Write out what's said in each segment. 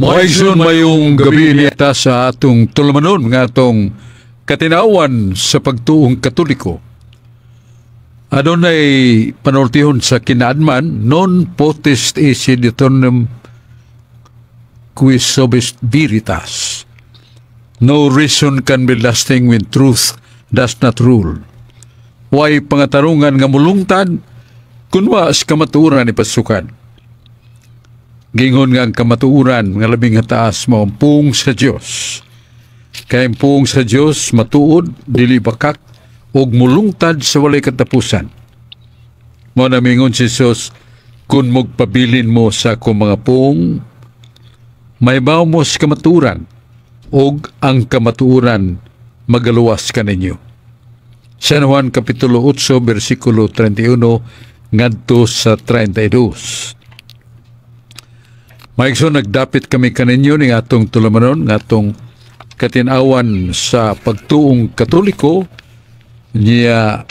Mga igsoon, maayong gabii niya sa atong tulumanon nga atong katinawan sa pagtuong Katoliko. Adunay panultihon sa kinaadman, "Non potest esse in aeternum qui subest veritas." No reason can be lasting when truth does not rule. Way pangatarungan nga mulungtad kung wa sa kamatuoran ipasukan. Gingon nga ang kamatuoran nga labing taas mao ang pung sa Dios. Kay ang pung sa Dios matuod, dili bakak, ug mulungtad sa walay katapusan. Mao na mingon si Jesus, "Kung mugpabilin mo sa akong mga pung, mahibaw mo sa kamatuoran, ug ang kamatuoran magaluwas kaninyo." San Juan Kapitulo 8, versikulo 31 ngadto sa 32. Mga igsoon, nagdapit kami kaninyo ning atong tulumanon, nga atong katinawan sa pagtuong Katoliko niya.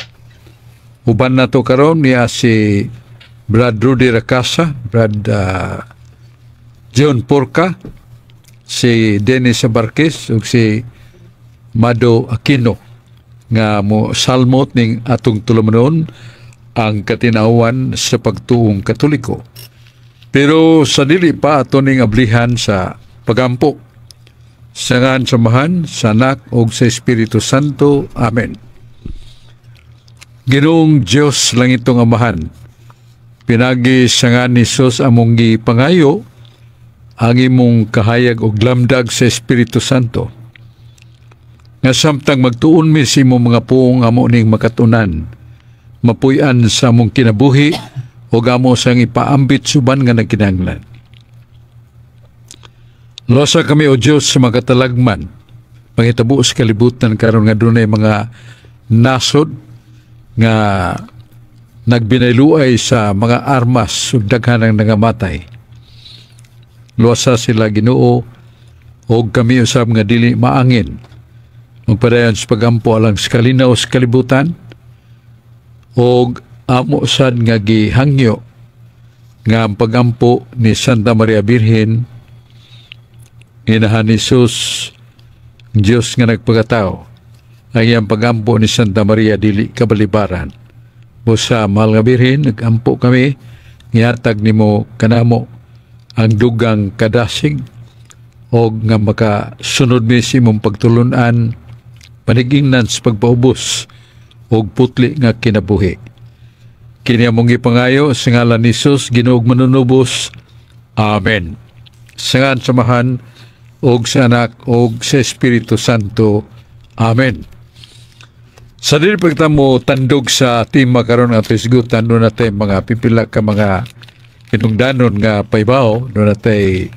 Uban na to karon niya si Brad Rudy Racasa, Brad John Porca, si Dennis Abarquez ug si Mado Aquino nga mo salmot ning atong tulumanon, ang katinawan sa pagtuong Katoliko. Pero sa dili pa, ato ning ablihan sa pagampo. Sa ngalan sa Amahan, sa Anak ug sa Espiritu Santo. Amen. Ginoong Dios, langitong Amahan, pinagi sa ngalan ni Jesus among gipangayo ang imong kahayag ug lamdag sa Espiritu Santo. Nga samtang magtuon mi sa imong mga puong, amo ning makatunan, mapuy-an sa among kinabuhi ug amo sang ipaambit sa uban nga nagkinahanglan. Luwasa kami, O Diyos, sa mga katalagman, panghitabo sa kalibutan karon nga dunay mga nasod nga nagbinayluay sa mga armas ug daghan ang nangamatay. Luwasa sila, Ginoo, ug kami usab nga dili maangin. Magpadayon sa pagampo alang sa kalinaw sa kalibutan ug amo sad nga gihangyo nga ang pagampo ni Santa Maria Birhen, Inahan ni Jesus, Diyos nga nagpakatao, ang iyang pagampo ni Santa Maria dili kabalibaran. Busa, mahal nga Birhen, nagampo kami, gihatag nimo kanamo ang dugang kadasig og nga makasunod mi sa imong pagtulunan panigingnan sa pagpaubos og putli nga kinabuhi. Kini among gipangayo sa ngalan ni Jesus, Ginoong manunubos. Amen. Sa ngalan sa Amahan ug sa Anak ug sa Espiritu Santo. Amen. Sa dili pa kita mo tandog sa tema karon nga hisgutan, duna tay mga pipila ka mga hinungdanon nga pahibaw. Duna tay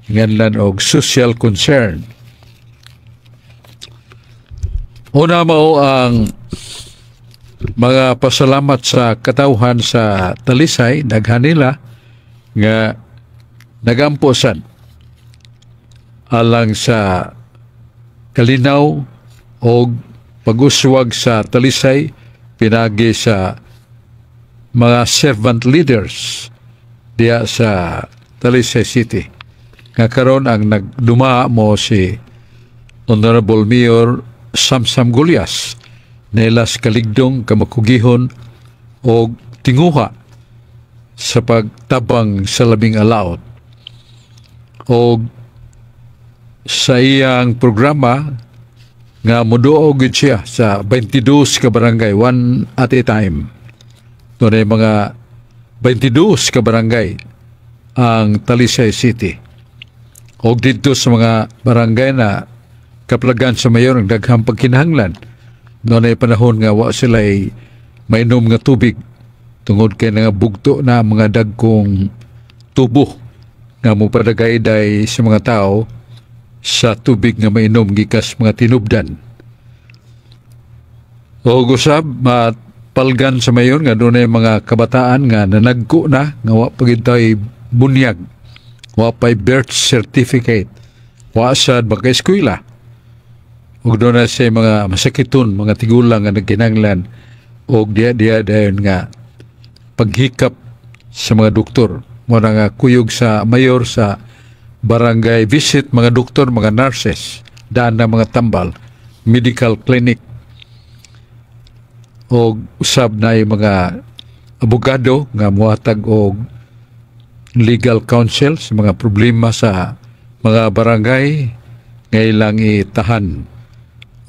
nganlan og social concern. Una, mao ang mga pasalamat sa katawhan sa Talisay, daghan nila nga nagampo sad alang sa kalinaw o pag-uswag sa Talisay pinagi sa mga servant leaders diya sa Talisay City. Nga karon ang nagduma mao si Honorable Mayor Samsam Gullas, nailas kaligdong, kamakugihon o tinguha sa pagtabang sa labing alaot. O sa iyang programa nga muduog gid siya sa 22 ka barangay one at a time. Doon ay mga 22 ka barangay ang Talisay City. O dito sa mga barangay na kaplagan sa mayor ang daghang pagkinahanglan. Doon ay panahon nga wa sila ay mainom nga tubig tungod kay nga bugto na mga dagkong tubo nga mopadagayday sa mga tao sa tubig nga mainom gikas mga tinubdan. O gusab mapalgan sa mayor nga dunay mga kabataan nga nanagko na nga wa pa gyud bunyag, wa pa'y birth certificate, wa sad maka-eskwela. Ug duna say mga masakiton, mga tigulang nga nagkinahanglan og diya diya dayon nga paghikap sa mga doktor. Mao na nga kuyog sa mayor sa Barangay visit, mga doktor, mga nurses, daan na mga tambal, medical clinic, o usab na yung mga abogado nga muhatag og legal counsel sa mga problema sa mga barangay nga ilang itahan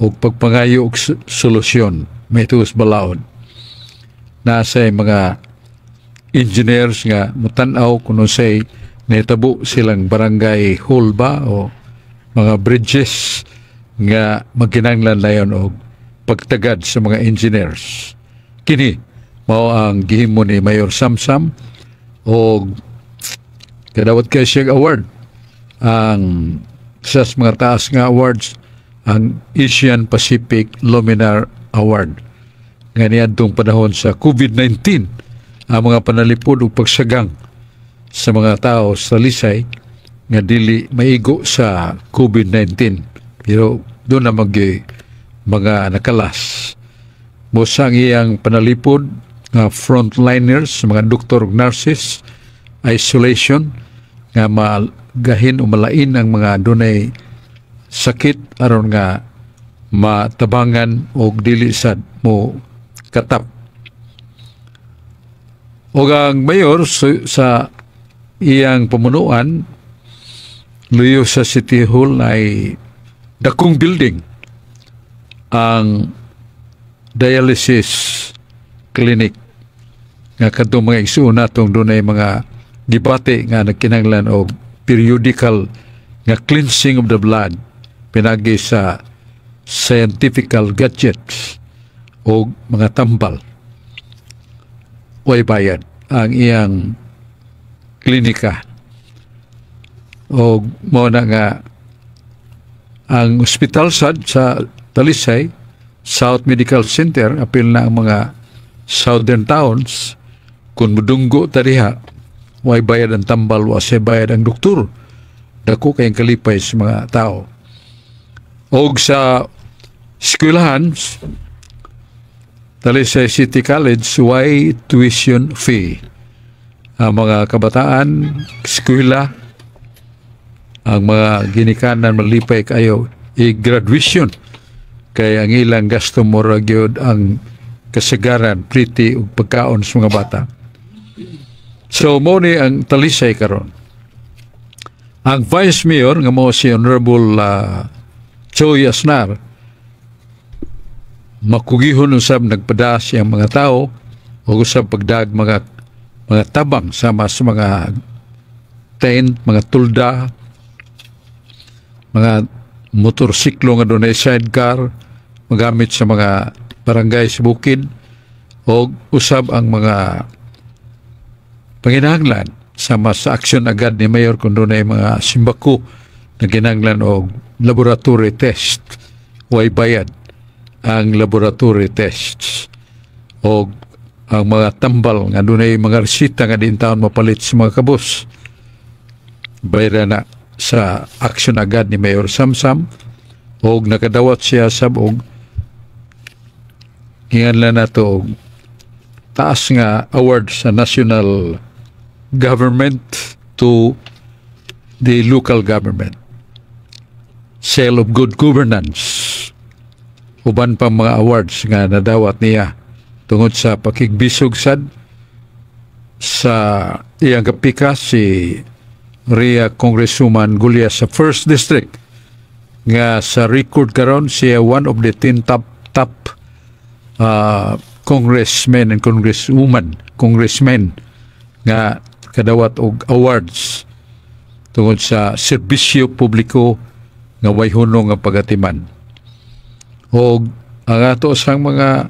og pagpangayo og solusyon may tuos balaod. Nasa mga engineers nga mutan-aw kung unsay nahitabo silang barangay hall ba o mga bridges nga magkinahanglan na yun og pagtagad sa mga engineers. Kini mao ang gihimo ni Mayor Samsam og kadawat kay siya award, ang sa mga taas nga awards, ang Asian Pacific Luminar Award, nga niadtong panahon sa COVID-19, ang mga panalipod ug pagsagang sa mga tao sa Talisay nga dili maigo sa COVID-19, pero doon na mag mga nakalas mo sa ang iyang panalipod nga frontliners, mga doktor ug nurses, isolation nga magahin o malain ang mga dunay sakit aron nga matabangan og dili sad mo katap. Og ang mayor sa iyang pamunuan, luyo sa City Hall ay dakong building ang dialysis clinic nga kadtong mga igsuon natong dunay mga gibati nga nagkinahanglan og periodical nga cleansing of the blood pinagi sa scientifical gadgets o mga tambal. Way bayad ang iyang klinika. O mo na nga ang ospital sad sa Talisay, South Medical Center, apil na ang mga southern towns, kung mudunggo ta diha, way bayad ang tambal, wa say bayad ang doktor. Dako kayong kalipay sa mga tao. Og sa eskwelahan, Talisay City College, way tuition fee. Ang mga kabataan, eskwela, ang mga ginikanan malipay kayo i-graduation kay ang ilang gasto mura gyud ang kasagaran, pliti ug pagkaon sa mga bata. So mo ni ang Talisay karon. Ang Vice Mayor nga mo si Honorable Choi Asnar, makugihon usab nagpadas ang mga tao o usab pagdag mga tabang sama sa mga tent, mga tulda, mga motorsiklo nga dunay sidecar magamit sa mga barangay sa bukid o usab ang mga panginahanglan sama sa aksyon agad ni Mayor kung dunay mga simbako na kinahanglan og laboratory test, way bayad ang laboratory tests o ang mga tambal nga dunay mga resita nga di taon mapalit sa mga kabus, bayra na sa aksyon agad ni Mayor Samsam. Og nakadawat siya sab og nginganlan nato og taas nga award sa national government to the local government, Seal of Good Governance, uban pa mga awards nga nadawat niya tungod sa pakigbisog sad sa iyang kapikas, si Ria Congresswoman Gulya sa First District, nga sa record karon siya one of the 10 top top congressmen and congresswoman, congressmen nga kadawat og awards tungod sa serbisyo publiko nga way hunong nga pagatiman. Og ang ato sang mga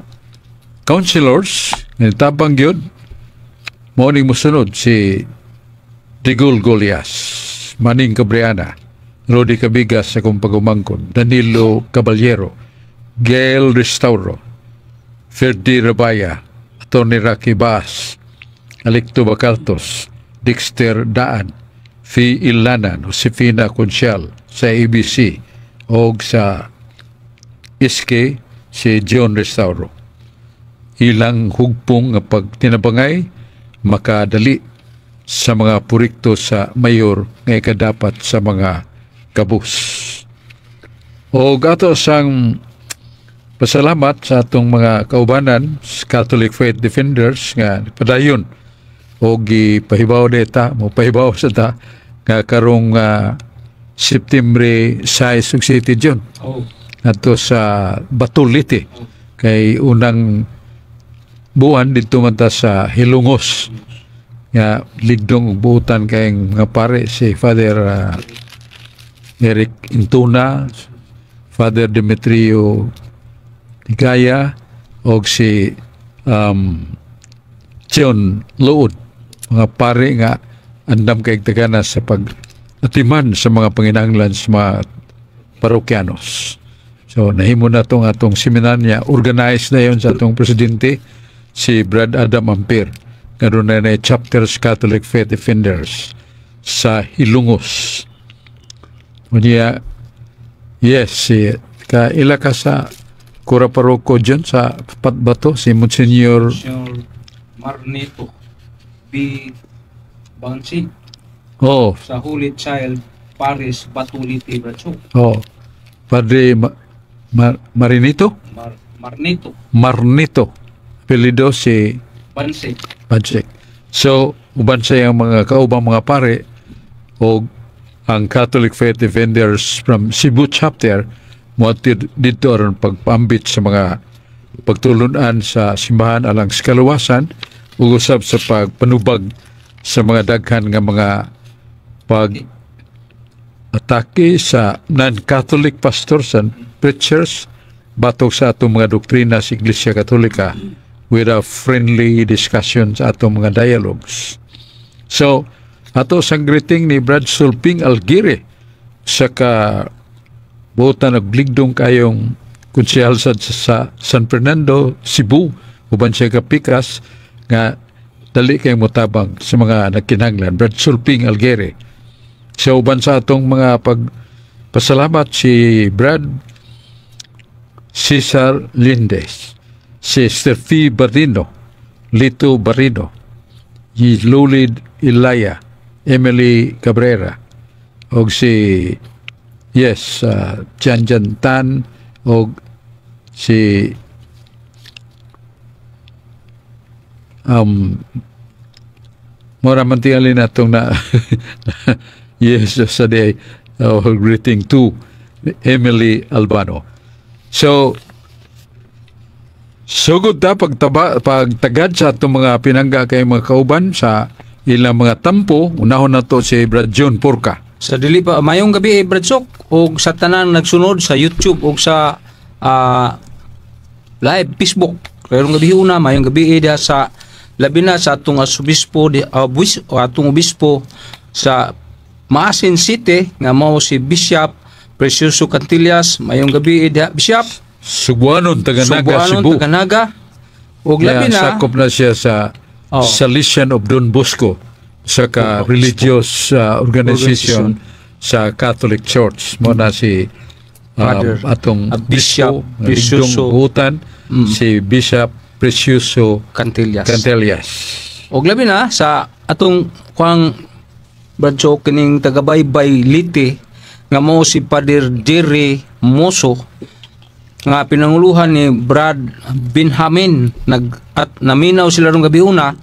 councilors nga tabang gyud, mao ning mosunod: si Digul Golias, Maning Cabriana, Rodi Cabigas sa akong pagumangkon, Danilo Caballero, Gail Restauro, Ferdi Rabaya, Tony Rocky Baas, Alicto Bacaltos, Dexter Daan, Fi Ilanan, Josefina Consial sa ABC o sa SK si John Restauro. Ilang hugpong nga pagtinabangay makadali sa mga proyekto sa mayor nga ikadapat sa mga kabus. O ato sang pasalamat sa atong mga kaubanan sa Catholic Faith Defenders nga padayon o gipahibaw deta mo pahibaw sa ta nga karong September 6 ug 7 June adto sa Bato, Leyte, kay unang buwan didto man ta sa Hilongos nga ligdong ug buutan kay mga pare, si Father Eric Intuna, Father Demetrio Tigaya og si John Luod, mga pare nga andam kay tagana sa pag atiman sa mga panginahanglan sa mga parokyanos. So nahimo na tong atong seminar niya, organized na yon sa atong presidente, si Brad Adam Ampir, nga doon na chapters Catholic Faith Defenders sa Hilongos. Unya, yes, si ka ila ka sa Kura Paroko dyan sa Patbato, si Monsignor Monsignor Marnito B. Bansi sa Holy Child Parish, Bato, Leyte, Brad Sok. Oh, Padre Marinito? Marnito. Marnito. Apelyido si Bansi. Pansik. So, uban sa iyang mga kaubang mga pare o ang Catholic Faith Defenders from Cebu Chapter mo dito aron pagpambit sa mga pagtulunan sa simbahan alang sa kaluwasan ug usab sa pagpanubag sa mga daghan nga mga pag atake sa non-Catholic pastors and preachers batok sa atong mga doktrina sa Iglesia Katolika with a friendly discussion sa atong mga dialogues. So, ato sang greeting ni Brad Sulping Algire sa ka buotan og ligdong kayong konsehal sa San Fernando, Cebu, uban siya kapikas nga dali kay motabang sa mga nagkinahanglan. Brad Sulping Algere. Sa uban sa atong mga pagpasalamat, si Brad Cesar Lindes, si Steffi Barino, Lito Barino, Lulid Ilaya, Emily Cabrera, og si yes, Jan Jan Tan, og si mora man tingali na itong na yes sa day, greeting to Emily Albano. So sugod ta pagtaba pagtagad sa atong mga pinangga kay mga kauban sa ilang mga tampo. Unahon na to si Brad John Porca. Sa dili pa mayong gabi eh, Brad Sok, og sa tanan nagsunod sa YouTube og sa live Facebook. Karong gabi una, mayong gabi eh, diha sa labi na sa atong arsobispo di o atong obispo sa Maasin City nga mao si Bishop Precioso Cantillas. Mayong gabi eh, diha, Bishop. Sugbuanon taga Naga, Sugbuanon, Cebu. Taga Naga. Og labi Kaya na sakop na siya sa Salesian of Don Bosco, sa ka religious organization sa Catholic Church. Mo na si Father, atong Bishop bispo, ligdong Precioso. buutan, si Bishop Precioso Cantillas. Cantillas. Og labi na sa atong kuang, Brad Sok, kining taga-Baybay, Leyte nga mao si Father Jerry Moso nga pinanguluhan ni Brad Benjamin nag at naminaw sila rong gabi una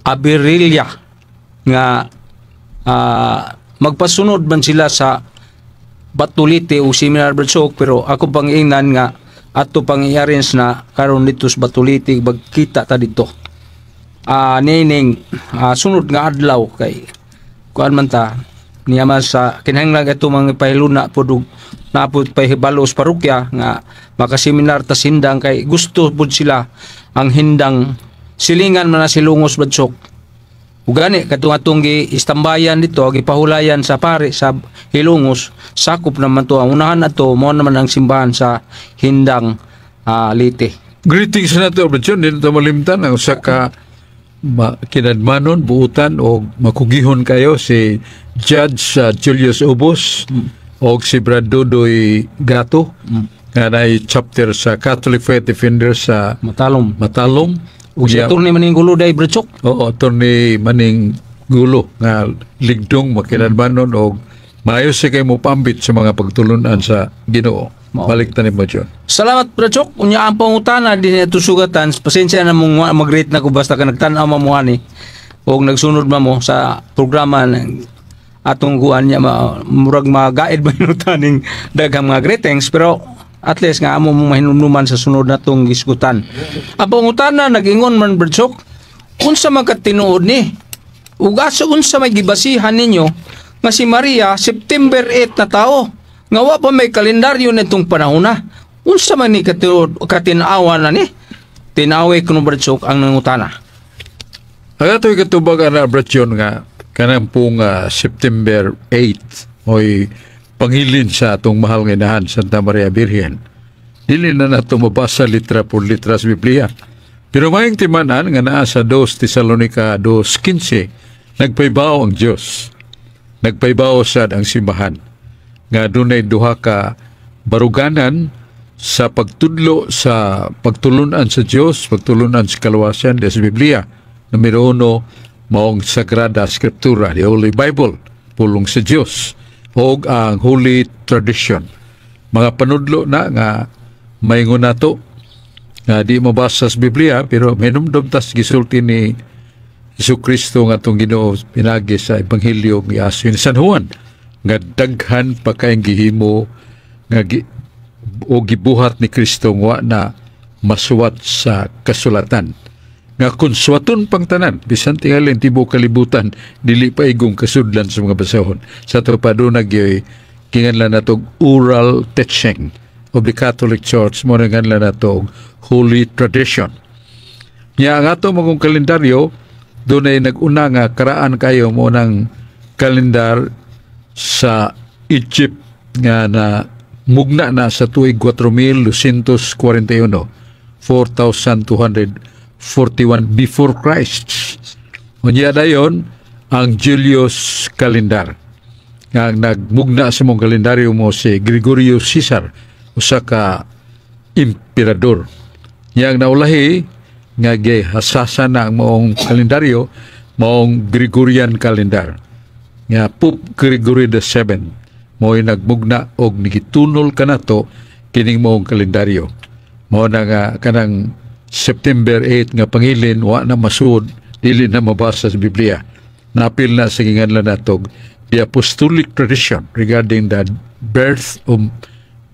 Abirilla nga magpasunod man sila sa Bato, Leyte o seminar, Brad Sok, pero ako pang ingnan nga ato pang i-arrange na karon dito sa Bato, Leyte, magkita ta dito nining sunod nga adlaw kay kuan man ta niya man sa kinahanglan ato mga pahiluna pud og napud pahibalo sa parokya nga makaseminar ta sindang kay gusto pud sila ang hindang silingan man na Hilongos, Brad Sok. Ug gani katong atong gi-istambayan dito, gipahulayan sa pare sa Hilongos, sakop naman to ang unahan ato mo naman ang simbahan sa Hindang, Leyte. Greetings na to, Brad John. Di na ito malimtan ang usa ka kinadmanon, buutan o makugihon kayo, si Judge Julius Ubos o si Brad Dudoy Gato nga naay chapter sa Catholic Faith Defenders sa Matalom. Matalom. Ug si Attorney Maning Gulo day, Brad Sok. Oo, Attorney Maning Gulo nga ligdong makilanbanon og maayo siya kay mo pambit sa mga pagtulunan sa Ginoo. Mao. Balik tanim mo, John. Salamat, Brad Sok. Unya ang pangutana din ito sugatan. Pasensya na mong mag-rate na ko basta ka nagtan-aw mo ani og nagsunod ma mo sa programa ng atong kuan niya ma, murag magaid ba ning daghang mga greetings, pero at least nga amo mong mahinumduman sa sunod natong gisgutan. Ang pangutana nag-ingon man, Brad Sok, unsa man katinuod ni? Ug asa unsa may gibasihan ninyo nga si Maria September 8 na tao nga wa pa may kalendaryo nitong panahon na? Unsa man ni katinuod katinawan na ni? Tinawi kuno, Brad Sok, ang nangutana. Ang ato'y katubag ana, Brad John, nga kanang pong September 8 mo'y pangilin sa atong mahal nga inahan, Santa Maria Birhen. Dili na nato mabasa litra por litra sa Biblia. Pero mayong timanan nga naa sa 2 Tesalonica 2:15, nagpaybaw ang Dios. Nagpaybaw sad ang simbahan nga dunay duha ka baruganan sa pagtudlo sa pagtulunan sa Dios, pagtulunan sa kaluwasan sa Biblia. Numero uno, maong Sagrada Scriptura, the Holy Bible, pulong sa Dios, og ang Holy Tradition. Mga panudlo na nga maingon nato nga di mabasa sa Biblia, pero hinumdum tas gisulti ni Hesus Kristo nga atong Ginoo pinagi sa Ebanghelyo ni aso ni San Juan nga daghan pa kayong gihimo nga o gibuhat ni Kristo nga wa na masuwat sa kasulatan, nga kung suwaton pang tanan bisan tingali ang tibuok kalibutan, dili pa igong kasudlan sa mga basahon. Sa ato pa doon nagyoy kinganlan natog oral teaching of the Catholic Church, mo na nganlan natog Holy Tradition. Nya ang ato magong kalendaryo, doon ay nag-una nga karaan kayo mo ng kalendar sa Egypt nga na mugna na sa tuig 4241, 4241 before Christ. Unya dayon ang Julius calendar nga ang nagmugna sa mong kalendaryo mo si Gregorio Caesar, usa ka emperador. Nya ang naulahi nga gihasasan na ang maong kalendaryo maong Gregorian calendar nga Pope Gregory the Seventh mo'y nagmugna og nigitunol kanato kining maong kalendaryo. Mao na nga kanang September 8 nga pangilin wa na masuod, dili na mabasa sa Biblia. Napil na sa ginganlan natog the apostolic tradition regarding the birth of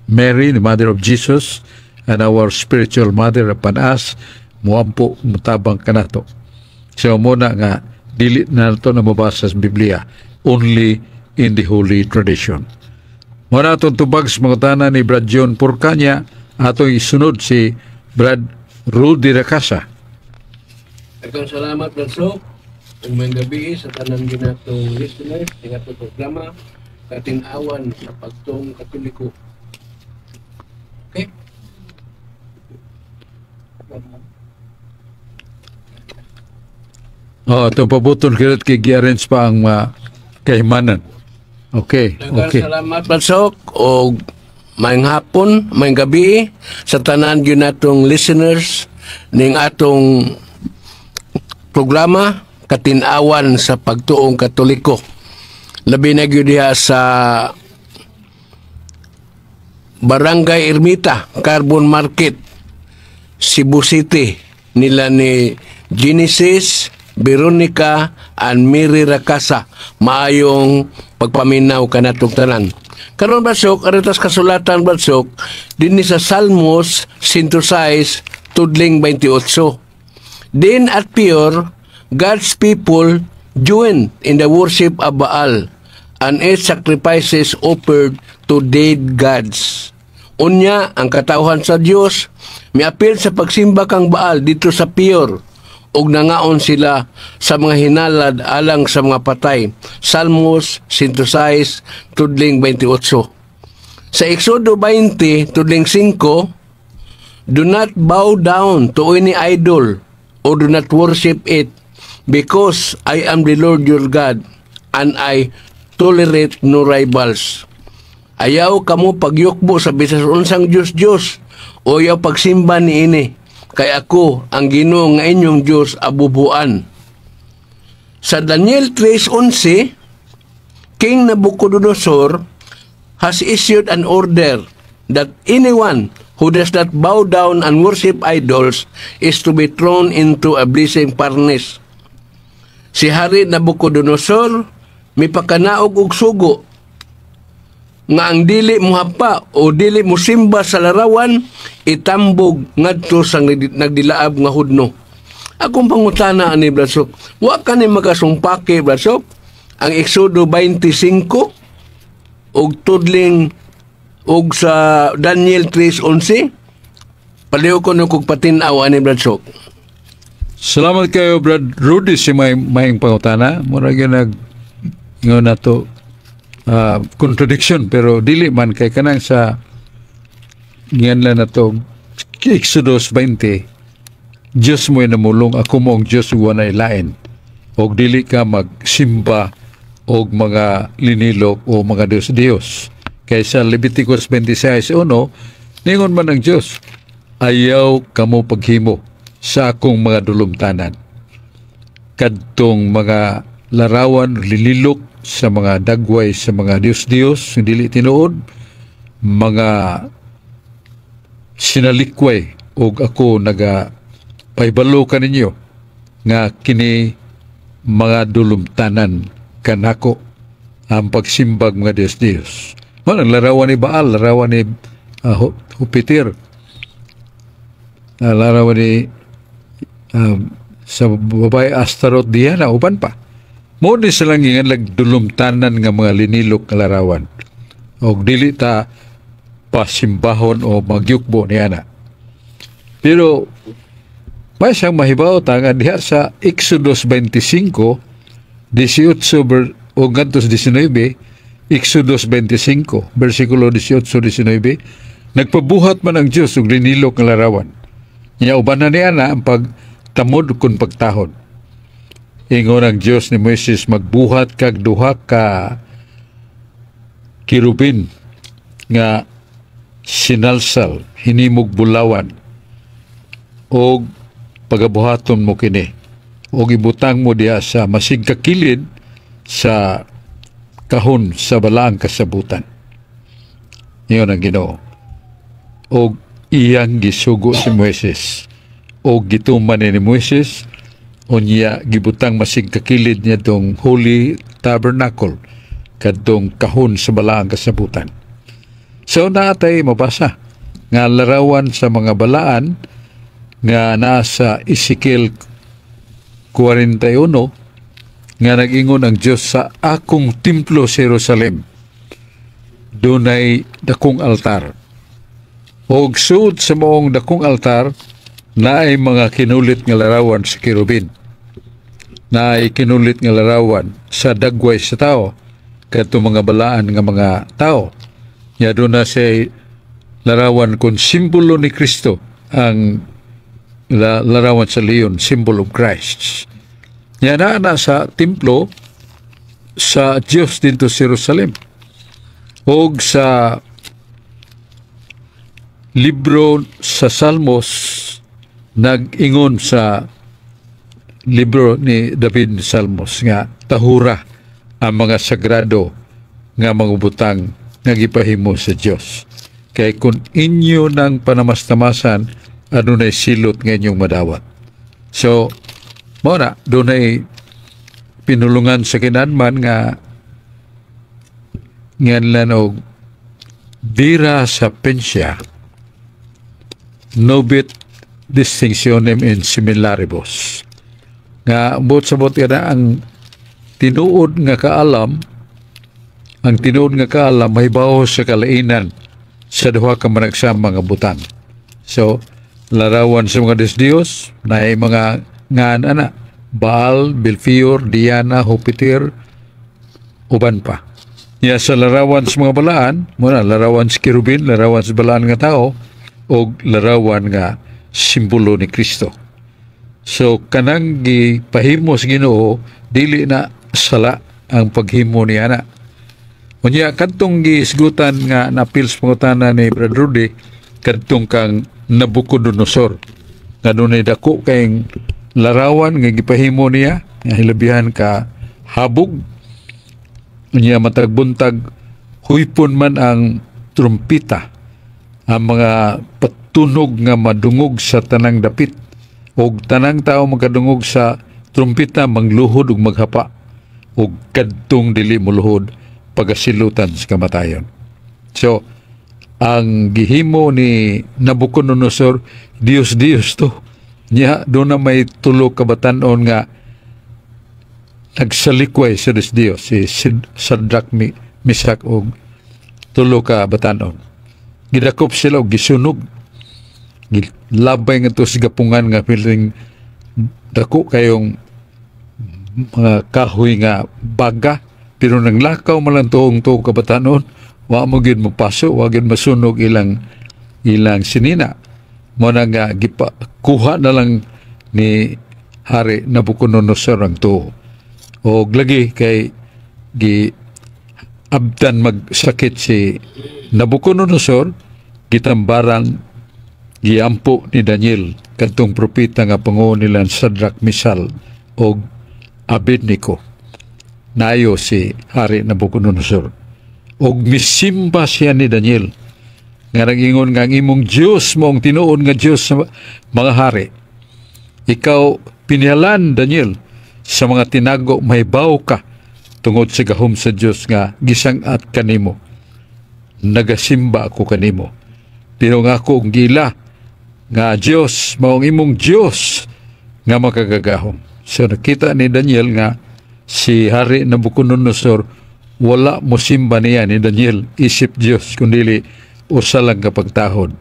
Mary, the mother of Jesus, and our spiritual mother upon us, muampo, mutabang kanato. So muna nga dili na to na mabasa sa Biblia, only in the Holy Tradition. Muna atong tubag sa mga tanan ni Brad John Porcanya, atong isunod si Brad Rudy Racasa. Daghang salamat, Brad Sok. Ug maayong gabi sa tanan ginatong listeners sa atong programa Katin-awan sa Pagtuong Katoliko. Okay? Oh, itong pabuton kirat kay gi-arrange pa ang mga kahimanan. Okay, Daghang okay. salamat, Brad Sok, og maayong hapon, maayong gabi sa tanan gyud natong listeners ning atong programa Katin-awan sa Pagtuong Katoliko. Labi na gyud diha sa Barangay Ermita, Carbon Market, Cebu City, nila ni Genesis, Veronica, and Mary Racasa. Maayong pagpaminaw kanatong tanan. Karon, Brad Sok, aritas kasulatan, Brad Sok, dinhi sa Salmos 106 tudling 28. Then at Peor, God's people joined in the worship of Baal and ate sacrifices offered to dead gods. Unya, ang katawhan sa Dios miapil sa pagsimba kang Baal dito sa Peor ug nangaon sila sa mga hinalad alang sa mga patay. Salmos 106 tudling 28. Sa Exodo 20 tudling 5, "Do not bow down to any idol or do not worship it, because I am the Lord your God and I tolerate no rivals." Ayaw kamo pagyukbo sa bisan unsang Diyos-Diyos o ayaw pagsimba niini. Kay ako ang Ginoo nga inyong Dios abubuan. Sa Daniel 3:11, King Nabucodonosor has issued an order that anyone who does not bow down and worship idols is to be thrown into a blazing furnace. Si Hari Nabucodonosor mipakanaog og sugo nga ang dili muhapa o dili musimba sa larawan itambog ngadto sa nagdilaab nga hudno. Akong pangutana ani, Brad Sok, wa kani makasumpaki, Brad Sok, ang Exodo 25 og tudling og sa Daniel 3:11? Palihog ko no kog patin-aw ani, Brad Sok. Salamat kayo, Brad Rudy, si may maayong pangutana. Mura gyud nag ingon nato contradiction, pero dili man kay kanang sa gianlan nato Exodus 20, Diyos mo namulong, "Ako mo ang Diyos ug walay lain," og dili ka magsimba og mga linilok o mga Diyos Diyos. Kay sa Leviticus 26:1, ningon man ang Diyos, "Ayaw kamo paghimo sa akong mga dulumtanan kadtong mga larawan, linilok sa mga dagway sa mga Diyos-Diyos nga dili tinuod, mga sinalikway, og ako naga pahibalo kaninyo nga kini mga dulumtanan kanako ang pagsimbag mga Diyos-Diyos." Man ang larawan ni Baal, larawan ni Jupiter, larawan ni sa babae Astaroth, Diana, uban pa. Mo ni silang giingon dulumtanan nga mga linilok nga larawan. Og dili ta pasimbahon o magyukbo niana. Pero may siyang mahibaw ta nga diha sa Exodus 25, 18 o ngadto sa 19, Exodus 25, versikulo 18, 19, nagpabuhat man ang Diyos og linilok nga larawan. Nya uban na niya na ang pagtamod kun pagtahod. Ingon ang Diyos ni Moises, "Magbuhat kag duha ka kirubin nga sinalsal hinimog bulawan og pagabuhaton mo kini og ibutang mo diha sa masigkakilid sa kahon sa balaang kasabutan." Ingon ang Ginoo. Og iyang gisugo si Moises. Og gituman ni Moises, unya gibutang masigkakilid niya tong Holy Tabernacle kadtong kahon sa balaang kasabutan. So naatay mabasa nga larawan sa mga balaan nga naa sa Ezekiel 41 nga nag-ingon ang Diyos, "Sa akong templo sa Jerusalem dunay dakong altar. Og sud sa maong dakong altar naay mga kinulit nga larawan sa kerubin. Naay kinulit nga larawan sa dagway sa tao, kadto mga balaan nga mga tao." Nya doon na siya larawan kung simbolo ni Kristo, ang larawan sa leon, symbol of Christ. Nya naa na sa templo sa Diyos dito sa Jerusalem. Og sa libro sa Salmos, nag-ingon sa libro ni David Salmos nga tahura ang mga sagrado nga mga butang nga gipahimo sa Dios. Kay kung inyo ng panamastamasan, adunay silot nga inyong madawat. So, mao na, dunay pinulungan sa kinanman nga nganlan og vera sapientia nobit distinctionem in similaribus, nga buot sabot na ang tinuod nga kaalam, ang tinuod nga kaalam mahibaw sa kalainan sa duha ka managsama nga butang. So larawan sa mga Diyos Diyos na ay mga ngan ana, Baal, Belfior, Diana, Jupiter, uban pa. Ya sa larawan sa mga balaan, muna larawan sa kerubin, larawan sa balaan nga tao, o larawan nga simbolo ni Kristo. So kanang gipahimo sa Ginoo, dili na sala ang paghimo niya na. Unya kadtong gisgutan nga napil sa pangutana ni Brad Rudy, kadtong kang Nabucodonosor. Nga dunay dako kayong larawan nga gipahimo niya nga hilabihan ka habog. Unya matag buntag huypon man ang trumpita, ang mga patunog nga madungog sa tanang dapit, og tanang tao makadungog sa trumpita mangluhod ug maghapa, ug kadtong dili moluhod pagasilutan sa kamatayon. So ang gihimo ni Nabucodonosor, Dios Dios to niya. Doon na may tulo ka batan-on nga nagsalikway sa Dios Dios, si Shadrach, Meshach ug tulo ka batan-on. Gidakop sila og gisunog, gilabay nga to sa gapungan nga feeling dako kayong mga kahoy nga baga, pero nang lakaw man lang tuong tuo ka batan-on, wa mo gyud mopaso, wa gyud masunog ilang ilang sinina. Mo na nga gipa, kuha na lang ni Hari Nabucodonosor ang tuo. Og lagi kay gi abtan magsakit si Nabucodonosor, gitambaran, giampo ni Daniel kadtong propeta nga pangulo nila Shadrach, Misal og Abednego. Nayo si Hari Nabucodonosor og misimba siya ni Daniel nga nag-ingon nga ang imong Dios mo ang tinuod nga Dios sa mga hari. Ikaw pinihalan, Daniel, sa mga tinago, mahibaw ka tungod sa gahom sa Dios nga gisang-at kanimo. Nagasimba ako kanimo, pero nga ako ang gila nga Dios mao ang imong Dios nga makagagahom. So nakita ni Daniel nga si Hari Nabucodonosor wala mo simba niya ni Daniel isip Dios kundili usa lang ka pagtahod.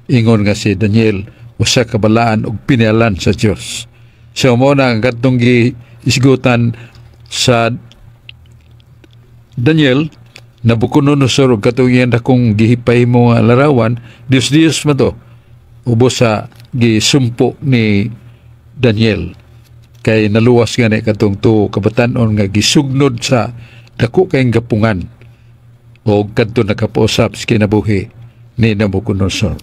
Ingon nga si Daniel usa ka balaan ug pinihalan sa Dios. So mo na ang katong giisgutan sa Daniel Nabucodonosor ug katong iyang dakong gihipahimo nga larawan, Dios Dios man to. Ubos sa gisumpo ni Daniel kay naluwas gani katong tuo ka batan-on nga gisugnod sa dako kayong gapungan o kadto nakapausap sa kinabuhi ni Nabucodonosor.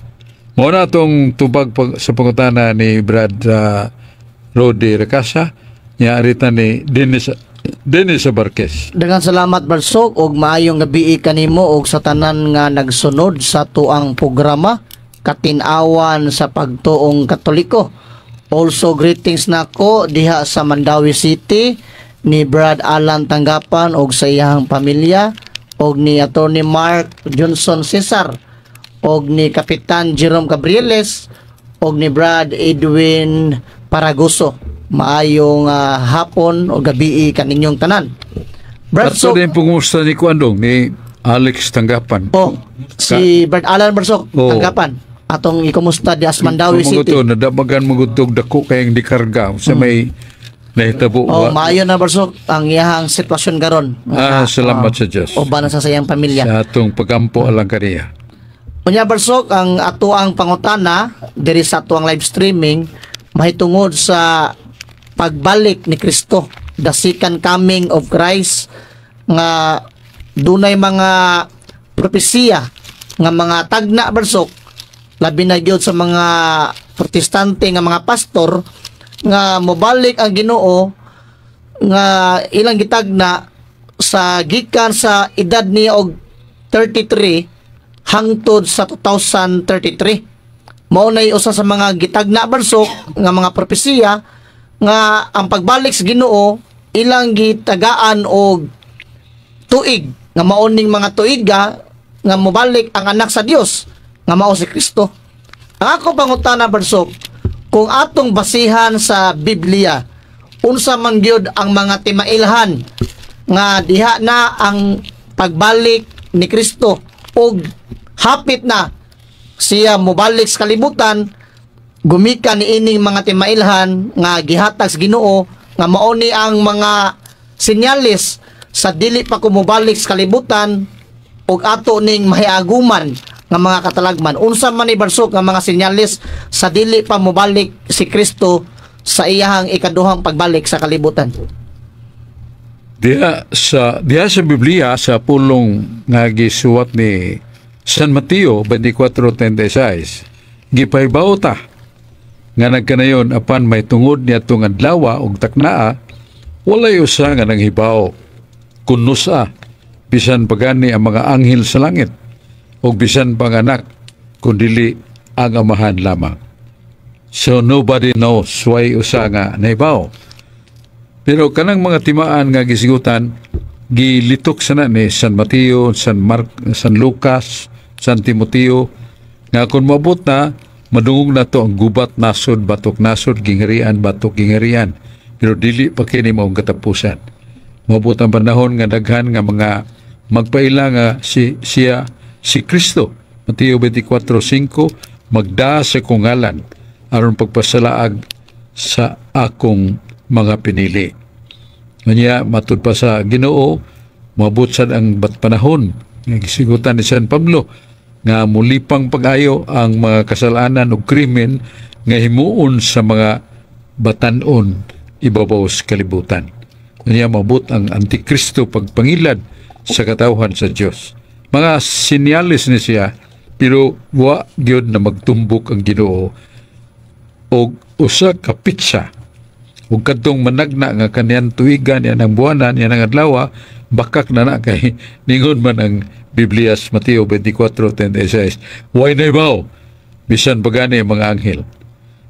Mao na atong tubag sa pangutana ni Brad Rodi Recasa nya arita ni Dennis Dennis Barquez. Daghang salamat, Brad Sok, og maayong gabi kanimo og sa tanan nga nagsunod sa tuang programa Katin-awan sa Pagtuong Katoliko. Also, greetings nako diha sa Mandaue City ni Brad Alan Tanggapan og sa iyang pamilya, og ni Attorney Mark Johnson Cesar, og ni Kapitan Jerome Gabrieles, og ni Brad Edwin Paragoso. Maayong hapon o gabi kaninyong tanan. Brad Ato Sok, din pangumusta ni Kuandong ni Alex Tanggapan. Oh, si Brad Alan Barsok, Oh. Tanggapan. Atong ikumusta di sa Mandaue Kung City. to, nadamagan mo gutog dako kayong dikarga sa may nahitabo. Oh, maayo na, Barsok, ang iyahang sitwasyon karon. Ah, salamat sa Diyos. Uban na sa iyang pamilya. Sa atong pagampo alang kaniya. Unya, Barsok, ang atuang pangutana diri sa atuang live streaming mahitungod sa pagbalik ni Kristo, the second coming of Christ, nga dunay mga propesiya nga mga tagna, Barsok, labi na gyud sa mga Protestante nga mga pastor, nga mobalik ang Ginoo nga ilang gitagna sa gikan sa edad niya og 33 hangtod sa 2033. Mao nay usa sa mga gitagna, Barsok, nga mga propesiya nga ang pagbalik sa Ginoo ilang gitagaan og tuig nga mao ning mga tuiga nga mobalik ang anak sa Dios nga mao si Kristo. Ang ako pangutana, Barsok, kung atong basihan sa Biblia, unsa man gyud ang mga timailhan nga diha na ang pagbalik ni Kristo ug hapit na siya mobalik sa kalibutan gumikan niining mga timailhan nga gihatag sa Ginoo nga mao ni ang mga senyales sa dili pa ko mobalik sa kalibutan ug ato ning mahiaguman nga mga katalagman? Unsa man ni, Barsok, nga mga senyales sa dili pa mobalik si Kristo sa iyahang ikaduhang pagbalik sa kalibutan? Diha sa Biblia, sa pulong nga gisuwat ni San Mateo 24:36, gipahibaw ta. Nga nagkanayon apan may tungod niadtong adlawa ug taknaa, walay usa nga nanghibaw kun nusa, bisan pa gani ang mga anghel sa langit ug bisan pang Anak, kundili ang Amahan lamang. So nobody knows, way usa nga nahibaw. Pero kanang mga timaan nga gisigutan, gilitok sana ni San Mateo, San Mark, San Lucas, San Timoteo, nga kung maabot na, madungog na to ang gubat nasod batok nasod, gingharian batok gingharian. Pero dili pa kini maong katapusan. Moabot ang panahon nga daghan nga mga magpaila nga si siya si Kristo. Mateo 24:5, magda sa akong ngalan aron pagpasalaag sa akong mga pinili. Unya matud pa sa Ginoo, moabot sad ang bat panahon nga gisigutan ni San Pablo nga mulipang pag-ayo ang mga kasalanan ug krimen nga himuon sa mga batan-on ibabaw sa kalibutan. Unya moabot ang Antikristo pagpangilad sa katawhan sa Dios. Mga sinyalis ni siya, pero wa gyud na magtumbok ang Ginoo og usa ka petsa ug kadtong managna nga kanyan tuigan yan ang buwanan yan ang adlaw, bakak na na kay ningon man ang Biblia sa Mateo 24:36, way nahibaw bisan pa gani ang mga anghel,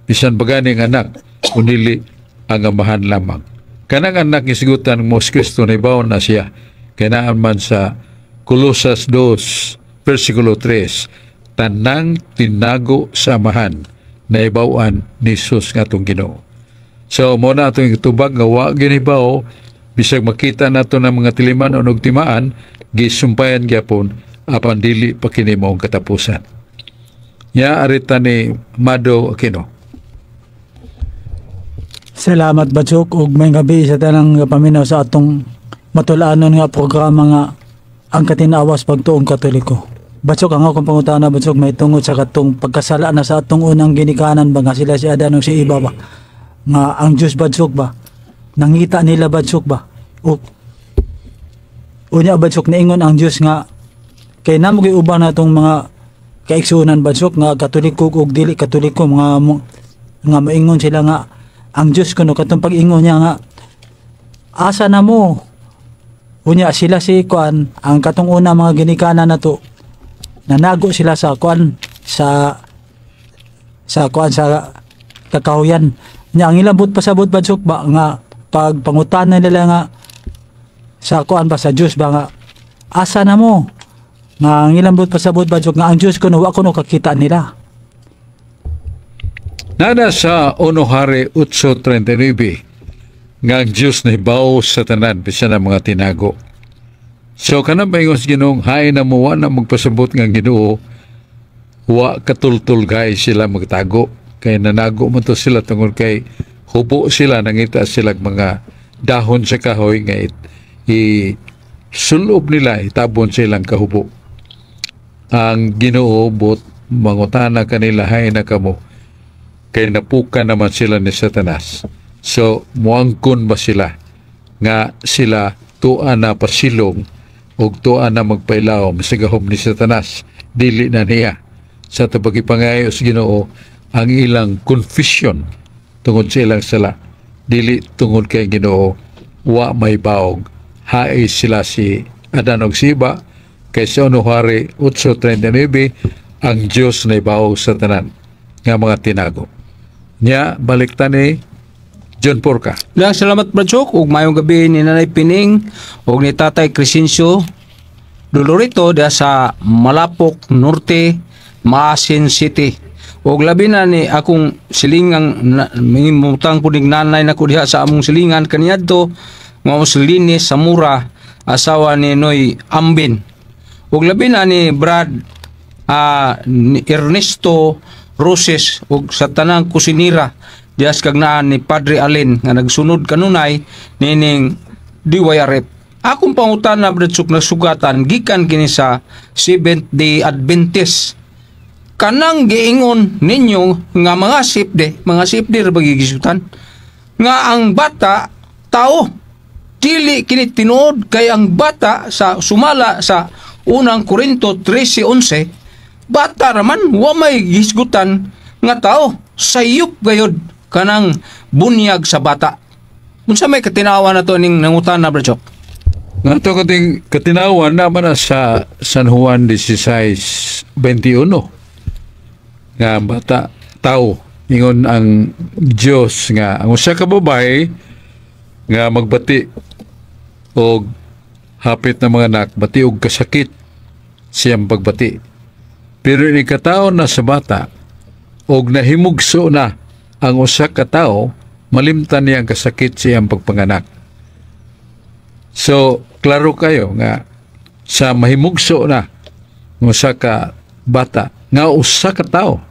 bisan pa gani ang Anak, kundili ang Amahan lamang. Kanang Anak isigutan mo si Kristo, nahibaw na siya kay naa man sa Kolosas 2 versikulo 3, tanang tinago sa Amahan naibawan ni Jesus nga atong Ginoo. So mo na atong itubag nga wa ginibaw, bisag makita nato ng mga tiliman o timaan, gisumpayan gyapon, apan dili pa kini maong katapusan. Ya arita ni Mado Aquino. Salamat, Batsok, ug may gabi sa tanang paminaw sa atong matulanon nga programa nga Ang Katinawas Pagtuong Katoliko. Batsok, ang akong pangutana, Batsok, may tungod sa katong pagkasala na sa atong unang ginikanan ba nga sila si Adan ug si Eva ba nga ang Diyos, Batsok, ba nangita nila, Batsok, ba o unya, Batsok, niingon ang Diyos nga kay namo gyud uban na atong mga kaigsuonan, Batsok, nga Katoliko ug dili Katoliko, mga nga maingon sila nga ang Diyos kuno katong pag-ingon niya nga asa na mo. Unya sila si kuan, ang katong una mga ginikanan nato, nanago sila sa kuan, sa kuan, sa kakahuyan. Nya ang ilang buot pasabot, Batsok, ba nga pag pangutana nila nga sa kuan ba, sa Diyos ba nga asa na mo, nga ang ilang buot pasabot, Batsok, nga ang Diyos kuno wa kuno kakita nila. Nana sa Uno Hari 8:39 nga ang Diyos nahibaw sa tanan bisan ang mga tinago. So kanang paingon sa Ginoo, hain na mo, wa na magpasabot nga ang Ginoo wa katultulgay sila magtago kay nanago man to sila tungod kay hubo sila, nangita sila mga dahon sa kahoy nga i sulob nila, itabon sa ilang kahubo. Ang Ginoo but mangutana kanila, "Hay na kamo," kay napuka naman sila ni Satanas. So muangkon ba sila nga sila tua na pasilong ug tua na magpailawom sa gahom ni Satanas? Dili na niya. Sa tapagipangayo sa Ginoo ang ilang confession tungod sa ilang sala, dili tungod kay Ginoo wa may baog. Hae sila si Adan og si Eva kay sa Uno Hari 8:39 ang Dios nahibaw sa tanan nga mga tinago. Nya balik ta ni John Porca. Lang salamat, Bradsok, ug maayong gabi ni Nanay Pining ug ni Tatay Crescencio Dolorito diha sa Malapok Norte, Maasin City. Ug labi na ni akong silingang mimutang pud ning nanay nako diha sa among silingan kaniadto nga si Linis Samura, asawa ni Noy Ambin. Ug labi na ni Brad ni Ernesto Roses ug sa tanang kusinira diha sa kagnaan ni Padre Alin nga nagsunod kanunay nining DYRF. Akong pangutana, Brad Suk, nasugatan gikan kini sa Seventh Day Adventist. Kanang giingon ninyo nga mga sipde, mga sipde ra bagigisutan nga ang bata tao, dili kini tinuod kay ang bata sa sumala sa Unang Korinto 13:11, bata raman, wa may gisgutan nga tao. Sayop gayud kanang bunyag sa bata. Unsa may katinawan na to ning nangutana, Brad Chok? Nga to kating katinawan naman na sa San Juan 16:21 nga ang bata tao. Ingon ang Dios nga ang usa ka babae nga magbati og hapit na mga anak, bati og kasakit siyang pagbati, pero ini kataon na sa bata og nahimugso na ang usa ka tawo, malimtan niya ang kasakit siyang pagpanganak. So, klaro kayo nga sa mahimugso na ng usa ka bata nga usa ka tawo.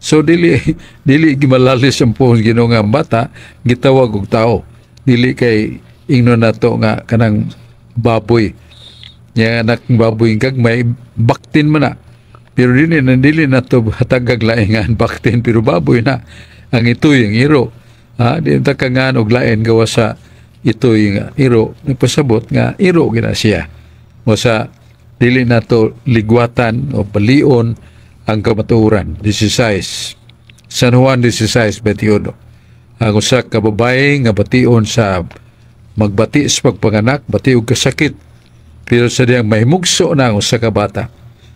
So dili dili gimalalis ang puhon Ginoo nga ang bata gitawag og tao. Dili kay ingnon nato nga kanang baboy. Nya anak ng baboy gagmay, baktin man na. Pero dili na dili nato hatagag lain nga ang baktin, pero baboy na. Ang itoy ang iro. Ha, di ta kangan og lain gawa sa itoy nga iro, nagpasabot nga iro gina siya. O sa dili nato ligwatan o balion ang kamatuoran. 16. San Juan 16:21. Ang usa ka babae nga bation sa magbati sa pagpanganak, bati og kasakit. Pero sa diyang mahimugso na ang usa ka bata,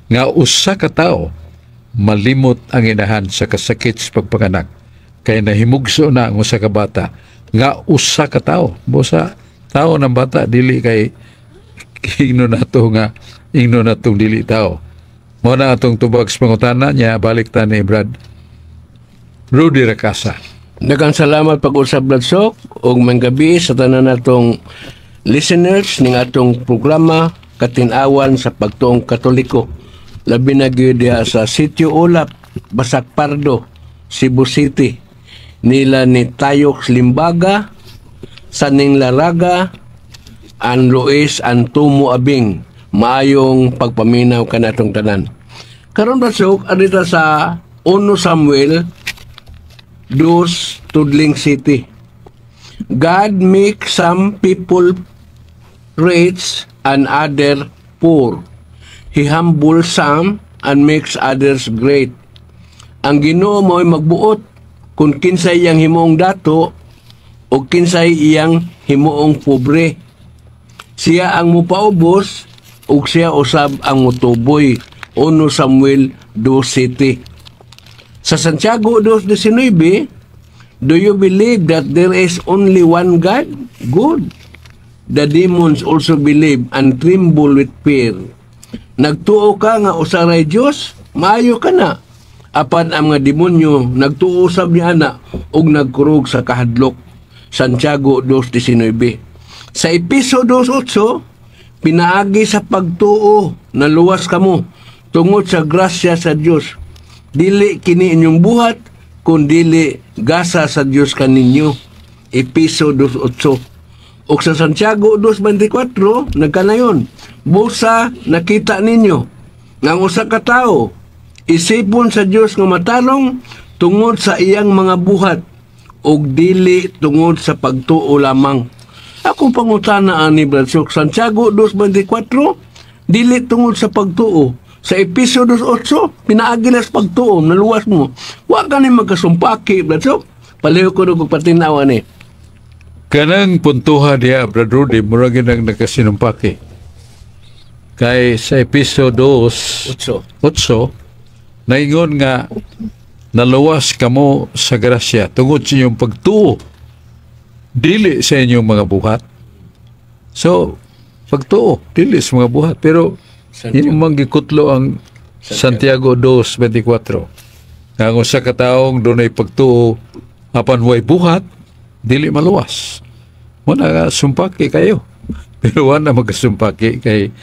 nga usa ka tao, malimot ang inahan sa kasakit sa pagpanganak. Kay nahimugso na ang usa ka bata, nga usa ka tao. Busa tao ng bata, dili kay ingno natong dili tao. Mo na atong tubag sa pangutana niya, balik ta ni Brad Rudy Racasa. Daghang salamat pag-usab, Brad Sok, ug gabi sa tanan natong listeners ning atong programa Katin-awan sa Pagtuong Katoliko. Labi na gyud diha sa Sitio Ulap, Basak Pardo, Cebu City. Nila ni Tayox Limbaga, Saning Laraga, An Luis Antumo Abing. Maayong pagpaminaw kanatong tanan. Karon, Brad Sok, adita sa 1 Samuel 2, Tudling City. God make some people rich and other poor. He humbles some and makes others great. Ang Ginoo mo'y magbuot kung kinsay iyang himuong dato o kinsay iyang himuong pobre. Siya ang mupaubos ug siya usab ang mutuboy. 1 Samuel 2 City. Sa Santiago 2:19, "Do you believe that there is only one God? Good. The demons also believe and tremble with fear." Nagtuo ka nga usa ray Dios, maayo ka na. Apan ang mga demonyo nagtuo sab niana ug nagkurog sa kahadlok. Santiago 2:19. Sa Epeso 2:8, "Pinaagi sa pagtuo naluwas kamo tungod sa grasya sa Dios. Dili kini inyong buhat, kun dili gasa sa Dios kaninyo." Epeso 2:8. Ug sa Santiago 2:24, nagkanayon, "Busa nakita ninyo nga ang usa ka tawo isipon sa Dios nga matarong tungod sa iyang mga buhat ug dili tungod sa pagtuo lamang." Akong pangutana ani, Brad Sok, Santiago 2:24, dili tungod sa pagtuo. Sa Epeso 2:8, pinaagi na sa pagtuo, naluwas mo. Wa ka ni magkasumpaki, Brad Sok. Paliho ko og patinaw ani. Kanang puntuha diha, Brad Rudy, murag yun ang nakasinumpaki. Kay sa Epeso 2, 8. 8, naingon nga naluwas kamo sa grasya tungod sa inyong pagtuo, dili sa inyong mga buhat. So, pagtuo, dili sa mga buhat. Pero, Santiago. yung mang gikutlo ang Santiago 2:24. Nga ang usa ka taong dunay pagtuo apan way buhat, dili maluwas. Mo na sumpaki kayo. Pero wala magkasumpaki kay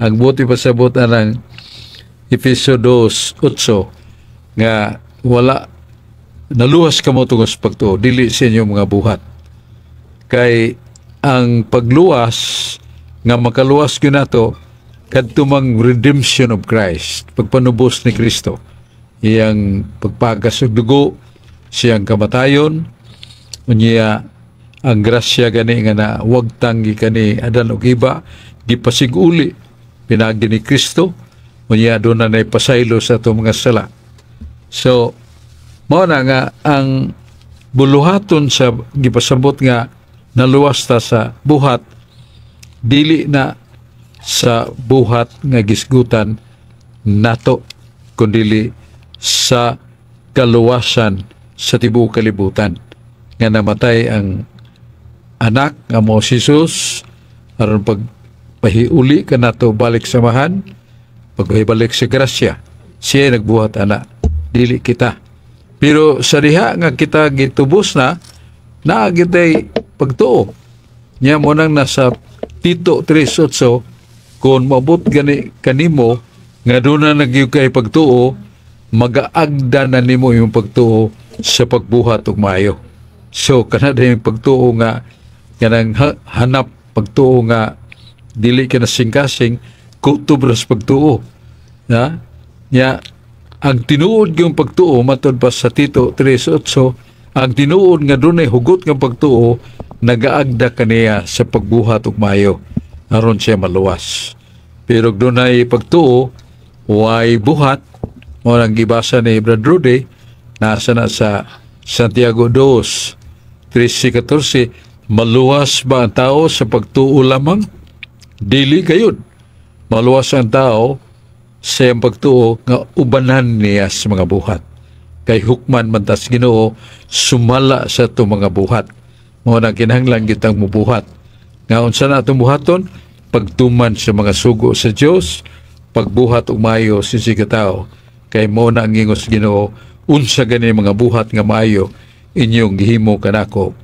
ang buti pasabot anang Efeso 2:8 nga wala naluwas kamo tungod sa pagtuo, dili sa inyong mga buhat. Kay ang pagluwas nga makaluwas gyud nato kadto mang redemption of Christ, pagpanubos ni Kristo, iyang pagpagas og dugo, siyang kamatayon, unya ang grasya gani nga na wagtang gikan ni Adan ug Eva gipasiguli pinaagi ni Kristo, unya doon na pasaylo sa atong mga sala. So Mao na nga ang buluhaton sa gipasabot nga naluwas ta sa buhat, dili na sa buhat nga gisgutan nato, kundili sa kaluwasan sa tibuok kalibutan nga namatay ang anak nga mo si Jesus aron pag pahiuli kanato balik sa Amahan, pagbalik sa grasya. Siya nagbuhat ana, dili kita. Pero sa diha nga kita gitubos na, naa kitay pagtuo niya. Mo nang nasa Tito 3:8, kung maabot gani kanimo nga doon na nagyud kay pagtuo, magaagda na nimo yung pagtuo sa pagbuhat og maayo. So kana yung pagtuo nga kanang hanap pagtuo nga dili ka na singkasing, kutob ra sa pagtuo na nya. Ang tinuod yung pagtuo, matod pa sa Tito 3:8, ang tinuod nga dunay hugot nga pagtuo, nagaagda kaniya sa pagbuhat og maayo aron siya maluwas. Pero kung dunay pagtuo way buhat, mo nang gibasa ni Brad Rudy, nasa na sa Santiago 2, 13-14, maluwas ba ang tao sa pagtuo lamang? Dili gayud. Maluwas ang tao sa iyang pagtuo nga ubanan niya sa mga buhat. Kay hukman man tas Ginoo sumala sa atong mga buhat. Mao na kinahanglan kitang mubuhat. Nga unsa na atong buhaton? Pagtuman sa mga sugo sa Dios, pagbuhat og maayo sa sige tao. Kay mo na ang ingos Ginoo, unsa gani mga buhat nga maayo inyong gihimo kanako,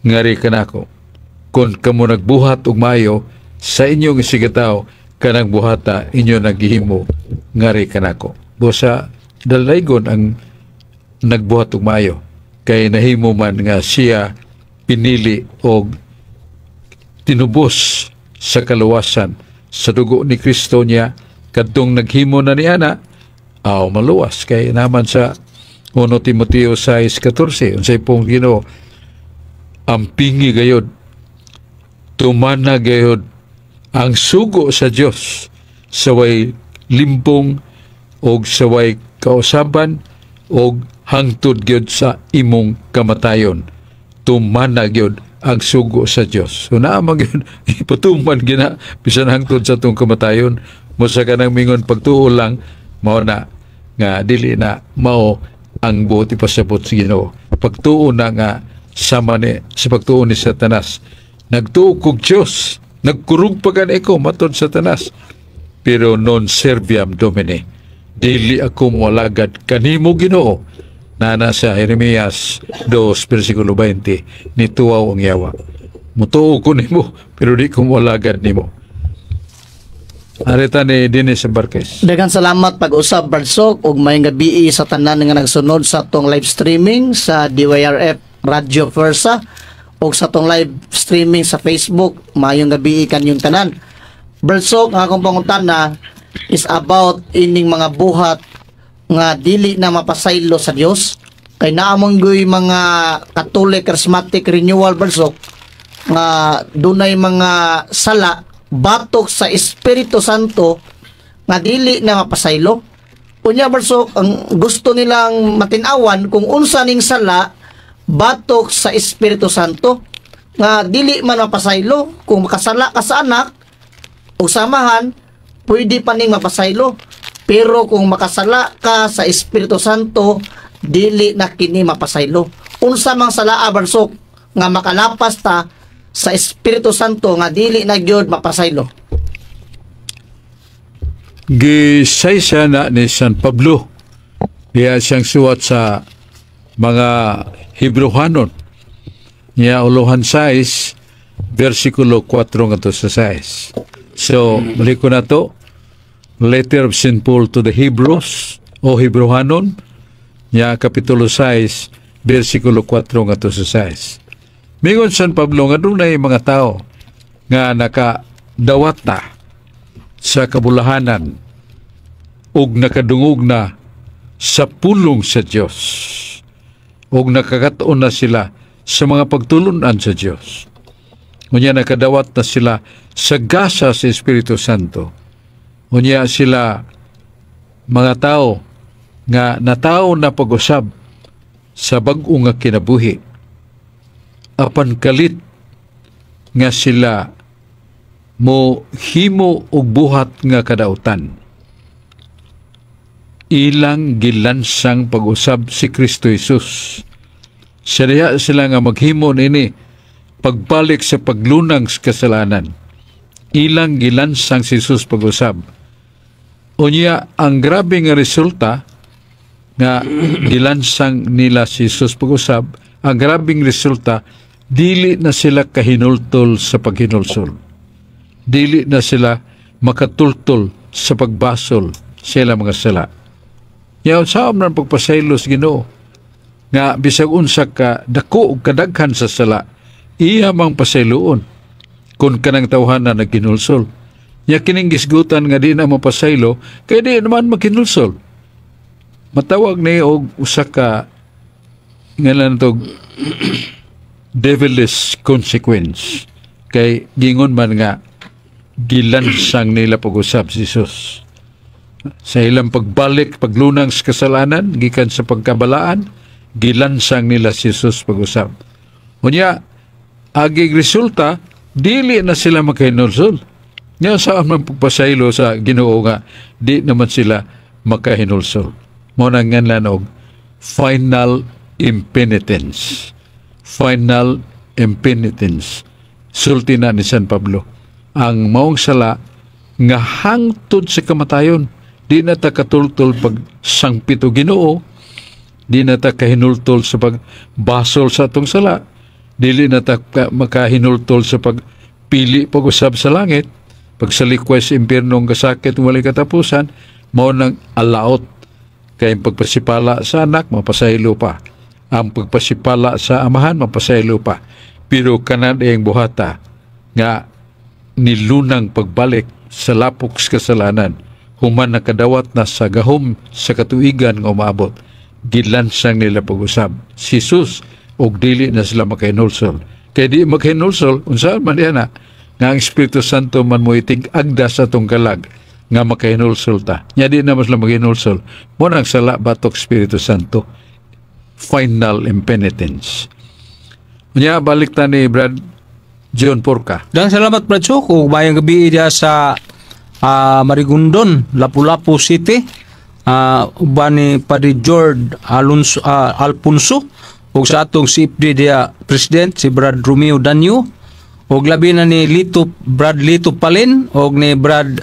ngari kanako. Kung kamo nagbuhat og maayo sa inyong isigataw, kanang buhata inyo naghihimo ngari kanako. Busa dalaygon ang nagbuhat og maayo kay nahimo man nga siya pinili og tinubos sa kaluwasan sa dugo ni Kristo niya. Kadtong naghimo na ni ana, aw maluwas, kay naman sa 1 Timoteo 6:14, unsay pong Ginoo, ampingi gayod, tumana gayod ang sugo sa Dios sa way limpong og sa way kausaban, og hangtod gyud sa imong kamatayon, tumana gyud ang sugo sa Dios. So naa man gyud ipatuman gina bisan hangtod sa atong kamatayon. Mo sa kanang mingon pagtuo lang, mao na nga dili na mao ang buot ipasabot sa Ginoo. Pagtuo na nga sama ni sa pagtuo ni Satanas. Nagtuo kog Dios, nagkurog pa gani ko, matod Satanas. Pero non serviam Domine. Dili ako moalagad kanimo, Ginoo. Nana sa Jeremias 2 versikulo 20, nituaw ang yawa. Mutuo ko nimo pero di ko moalagad nimo. Arita ni Dennis Barquez. Daghang salamat pag-usab, Brad Sok, ug maayong gabii sa tanan nga nagsunod sa atong live streaming sa DYRF Radio Versa ug sa atong live streaming sa Facebook. Maayong gabii kanyong tanan. Brad Sok, ang akong pangutana is about ining mga buhat nga dili na mapasaylo sa Dios. Kay naa man guy mga Catholic Charismatic Renewal, Brad Sok, nga dunay mga sala batok sa Espiritu Santo nga dili na mapasaylo. Unya, Brad Sok, ang gusto nilang matinawan kung unsa ning sala batok sa Espiritu Santo nga dili man mapasaylo. Kung makasala ka sa anak o samahan, pwede pa ning mapasaylo. Pero kung makasala ka sa Espiritu Santo, dili na kini mapasaylo. Unsa mang sala, Brad Sok, nga makalapas ta sa Espiritu Santo nga dili na gyud mapasaylo? Gisaysa na ni San Pablo. Diya siyang suwat sa mga Hebrehanon. Niya uluhan 6, versikulo 4 ngadto sa 6. So, balik ko na to. Letter of St. Paul to the Hebrews o Hebrehanon. Niya kapitulo 6, versikulo 4 ngadto sa 6. Mingon San Pablo nga dunay mga tao nga nakadawat na sa kabulahanan ug nakadungog na sa pulong sa Dios ug nakakatuon na sila sa mga pagtulunan sa Dios. Unya nakadawat na sila sa gasa sa Espiritu Santo. Unya sila mga tao Nga natawo na pag-usab sa bag-o nga kinabuhi. Apan kalit nga sila mo himo og buhat nga kadautan, ilang gilansang pag-usab si Kristo Jesus. Sa diha sila nga maghimo nini pagbalik sa paglunang sa kasalanan, ilang gilansang si Jesus pag-usab. Unya, ang grabe nga resulta nga gilansang nila si Jesus pag-usab, ang grabing resulta, dili na sila kahinultol sa paghinulsol. Dili na sila makatultol sa pagbasol sa ilang mga sala. Nya unsaon man pagpasaylo sa Ginoo nga bisag unsa ka dako og kadaghan sa sala, iya mang pasayloon kung kanang tawhan na naghinulsol? Nya kining gisgutan nga di na mapasaylo kay di naman maghinulsol. Matawag ni og usa ka ngalan to, devilish consequence, kay gingon man nga gilansang nila pag-usab si Jesus. Sa ilang pagbalik, paglunang sa kasalanan, gikan sa pagkabalaan, gilansang nila si Jesus pag-usab. Unya, agig resulta, dili na sila makahinulsol. Nya unsaon man pagpasaylo sa Ginoo nga di naman sila makahinulsol? Mao nang nganlan og final impenitence. Final impenitence. Sulti na ni San Pablo. Ang maong sala nga hangtod sa kamatayon, di na ta katultol pag sangpit og Ginoo, di na ta kahinultol sa pagbasol sa atong sala, dili na ta makahinultol sa pagpili pag-usab sa langit, pagsalikway sa impyerno ang kasakit walay katapusan. Mao nang alaot kay ang pagpasipala sa anak mapasaylo pa. Ang pagpasipala sa amahan mapasaylo pa. Pero kanan iyang buhata nga nilunang pagbalik sa lapok sa kasalanan, human nakadawat na sa gahom sa katuigan nga umaabot, gilansang nila pag-usab si Jesus ug dili na sila makahinulsol. Kay di makahinulsol, unsaon man diha na nga ang Espiritu Santo man mo itig agda sa atong kalag nga makahinulsol ta? Nya di na mas sila makahinulsol. Mao nang sala batok Espiritu Santo, final impenitence. Nya balik ta ni Brad John Porca. Daghang salamat, Brad Sok. Ug maayong gabi diha sa Marigondon, Lapu-Lapu City. Uban ni Padre George Alonso, Alfonso ug sa atong CFD diha President si Brad Romeo Danyo ug labi na ni Lito, Brad Lito Palin ug ni Brad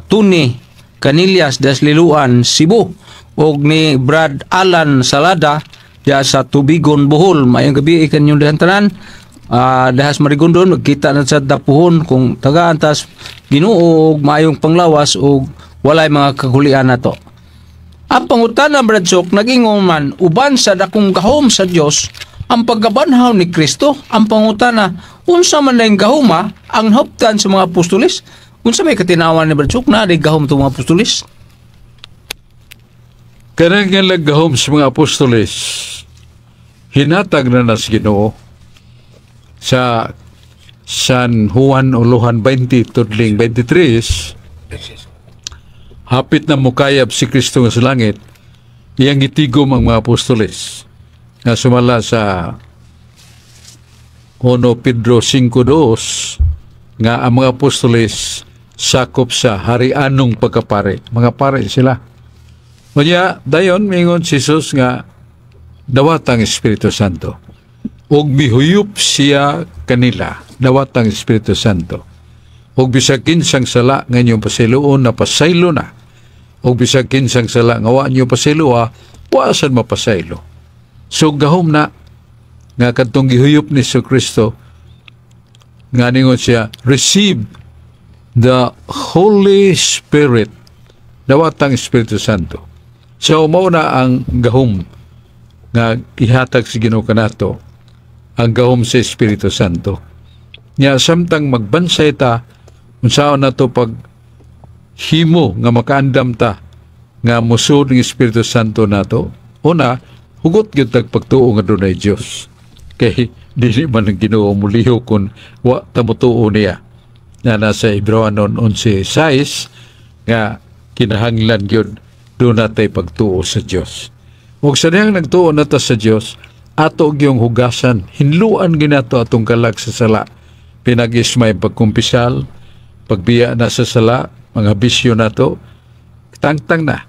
Tony Canillas das Liloan, Cebu ug ni Brad Alan Salada diha sa Tubigon, Bohol. Maayong gabi kaninyong dihan tanan. Dahas Marigondon, magkita na sa dapuhon kung tagaan tas Ginoo og maayong panglawas ug walay mga kagulian nato. Ang pangutana, Brad Sok, nag-ingon man uban sa dakong gahom sa Dios ang pagkabanhaw ni Kristo. Ang pangutana, unsa man na gahoma ang nahuptan sa mga apostoles? Unsa may katinawan ni Brad Sok na di gahom to mga apostoles? Kanang nga gahom sa mga apostoles, hinatag na nas Ginoo sa San Juan o Luhan 20 tudling 23. Hapit na mukayab si Kristo nga sa langit, iyang gitigom ang mga apostoles nga sumala sa 1 Pedro 5.2 nga ang mga apostoles sakop sa harianong pagkapare. Mga pare sila. Unya, dayon mingon si Jesus nga dawat ang Espiritu Santo. Ug mihuyop siya kanila, dawat ang Espiritu Santo. Ug bisag kinsang sala nga inyong pasayloon, na pasaylo na. Ug bisag kinsang sala nga wa inyo pasayloa, wa sad mapasaylo. So gahom na nga kadtong gihuyop ni Kristo nga ningon siya, "Receive the Holy Spirit," dawat ang Espiritu Santo. So mao na ang gahom nga ihatag sa Ginoo kanato, ang gahom sa Espiritu Santo. Nya samtang magbansay ta, unsaon nato pag himo nga makaandam ta nga mosud ng Espiritu Santo nato? Una, hugot gyud tag pagtuo nga dunay Dios. Kay dili man ang Ginoo mulihok kun wa ta motuo niya. Na nasa Hebreohanon 11:6 nga kinahanglan gyud Duna tay pagtuo sa Dios. Ug sa dihang nagtuo na ta sa Dios, ato gyung hugasan, hinluan ginato atong kalag sa sala. Pinag-ismay pagkumpisal, pagbiya na sa sala, mga bisyo nato, tangtang na.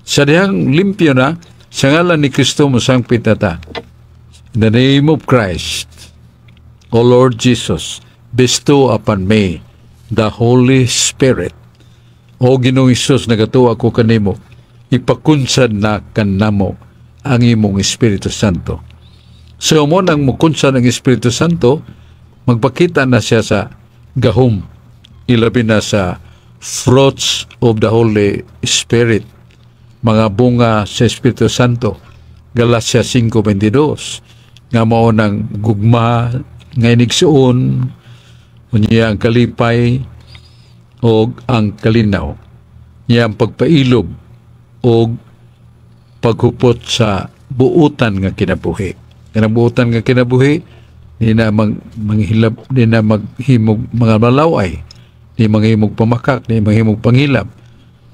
Sa dihang limpyo na, sa ngalan ni Kristo mosangpit na ta. In the name of Christ, O Lord Jesus, bestow upon me the Holy Spirit. O Ginoong Hesus, nagatuo ako kanimo, ipakunsad na kanamo ang imong Espiritu Santo. So mao nang mukunsad ang Espiritu Santo, magpakita na siya sa gahom, ilabi na sa fruits of the Holy Spirit, mga bunga sa Espiritu Santo. Galatia 5:22, nga mao ng gugma nga inigsuon, unya ang kalipay o ang kalinaw, niya ang pagpailob o paghupot sa buutan nga kinabuhi. Kanang buutan nga kinabuhi, di na manghilab, di na maghimog mga malaway, di manghimog pamakak, di manghimog panghilab.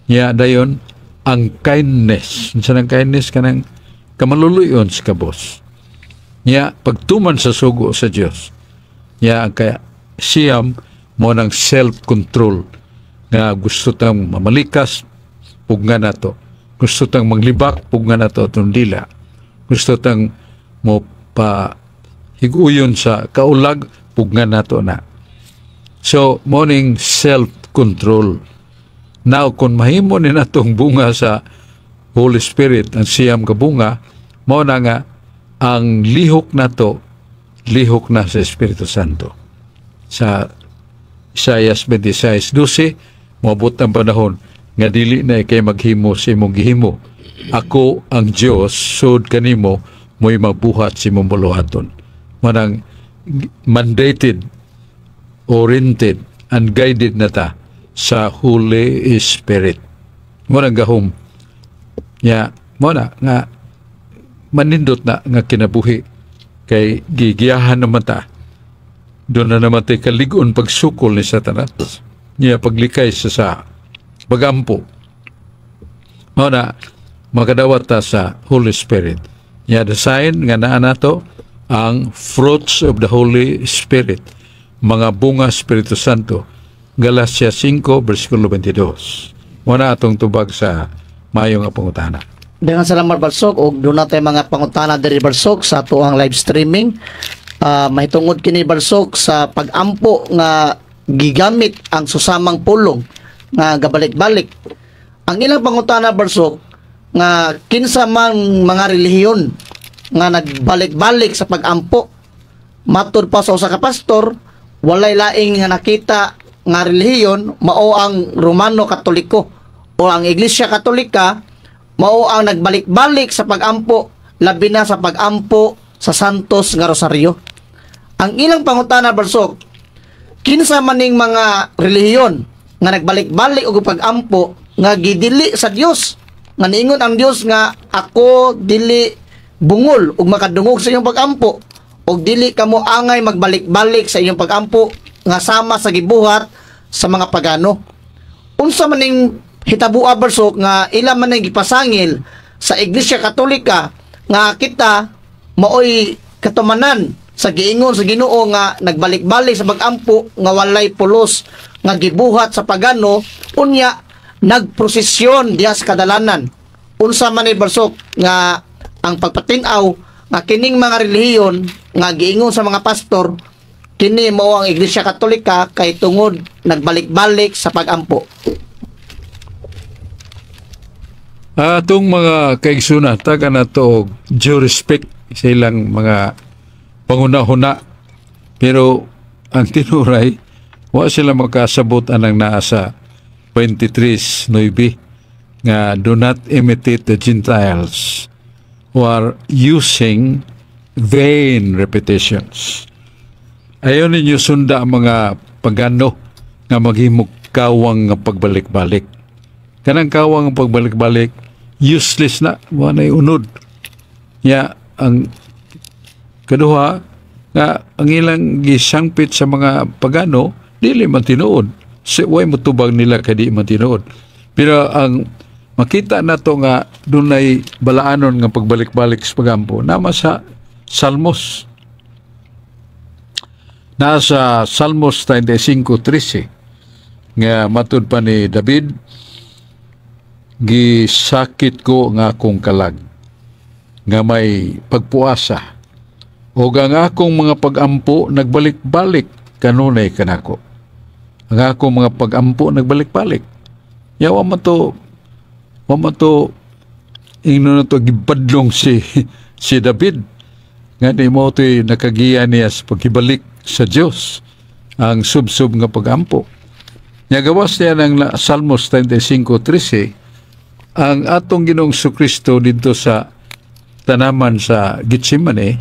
Nya dayon ang kindness. Unsa nang kindness? Kanang kamaluluyon sa kabos. Nya pagtuman sa sugo sa Dios. Nya ang kaya siyam mao nang self-control nga gusto tang mamalikas, pugna nato. Gusto tang manglibak, pugna nato atong dila. Gusto tang mo pa higuyon sa kaulag, pugna nato na. So, mao ning self-control. Now, kung mahimo ni natong bunga sa Holy Spirit, ang siyam ka bunga, mao na nga ang lihok nato, lihok na sa Espiritu Santo. Sa Isaiah 26:12, moabot ang panahon nga dili na ikay maghimo sa imong gihimo. Ako ang Dios sud kanimo mo'y magbuhat sa imong buluhaton. Manang mandated, oriented, and guided na ta sa Holy Spirit. Mao nang gahom. Ya, mao na nga manindot na nga kinabuhi kay gigiyahan naman ta. Duna naman tay kalig-on pagsukol ni Satanas. Niya paglikay sa pagampo. Mao na makadawat ta sa Holy Spirit. Niya the sign nga naa nato ang fruits of the Holy Spirit, mga bunga Espiritu Santo. Galatia 5 versikulo 22. Mao na atong tubag sa maayong nga pangutana. Daghang salamat, Barsok, og duna tay mga pangutana diri, Barsok, sa atuang live streaming. Mahitungod kini, Barsok, sa pagampo nga gigamit ang susamang pulong nga gabalik-balik. Ang ilang pangutana, Barsok, nga kinsa man mga relihiyon nga nagbalik-balik sa pagampo. Matud pa sa usa ka pastor, walay laing nga nakita nga relihiyon, mao ang Romano Katoliko o ang Iglesia Katolika mao ang nagbalik-balik sa pagampo, labi na sa pagampo sa Santos nga Rosario. Ang ilang pangutana, Barsok, kinsa maning mga relihiyon nga nagbalik-balik og pagampo nga gidili sa Dios, nga niingon ang Dios nga ako dili bungol ug makadungog sa inyong pagampo ug dili kamo angay magbalik-balik sa inyong pagampo nga sama sa gibuhat sa mga pagano? Unsa man ning hitabua, Barsok, nga ila man ning gipasangil sa Iglesia Katolika nga kita maoy katumanan sa giingon sa Ginoo nga nagbalik-balik sa pagampo nga walay pulos nga gibuhat sa pagano, unya nagprosesyon diha sa kadalanan? Unsa man ni, Barsok, nga ang pagpatin-aw nga kining mga relihiyon nga giingon sa mga pastor kini mao ang Iglesia Katolika kay tungod nagbalik-balik sa pagampo? Atong mga kaigsunan, taga na to og due respect sa ilang mga panghuna-huna. Pero ang tinuray, wa sila makasabot anang naa sa 23.9 nga "Do not imitate the Gentiles who are using vain repetitions." Ayaw ninyo sunda ang mga pagano nga maghimog kawang nga pagbalik-balik. Kanang kawang nga pagbalik-balik, useless na, wa na'y unod. Ya, ang kaduha, nga ang ilang gisangpit sa mga pagano, dili man tinuod. Si, way motubag nila kay di man tinuod. Pero ang Makita na to nga dunay balaanon nga pagbalik-balik sa pagampo nama sa Salmos. Nasa Salmos 35:13 nga matud pa ni David, "Gisakit ko nga akong kalag nga may pagpuasa ug ang akong mga pagampo nagbalik-balik kanunay kanako." Ang akong mga pagampo nagbalik-balik. Ya, wa man to ingnon na to gibadlong si David nga di mo to'y nakagiya niya sa paghibalik sa Dios ang sub-sub nga pagampo. Nya gawas niya ng Salmos 35:13, ang atong Ginoong Kristo dito sa tanaman sa Gethsemane,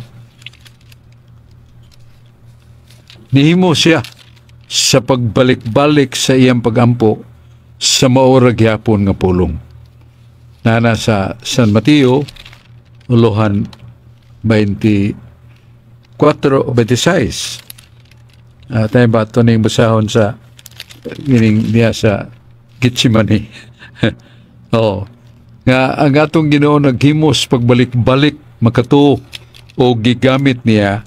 nihimo siya sa pagbalik-balik sa iyang pagampo sa maura gyapon nga pulong. Nana sa San Mateo, uluhan 24 o 26. Tayo ba ito ning basahon sa gining niya sa Gethsemane? Oo. Nga ang atong Ginoo naghimos pagbalik-balik makatuo o gigamit niya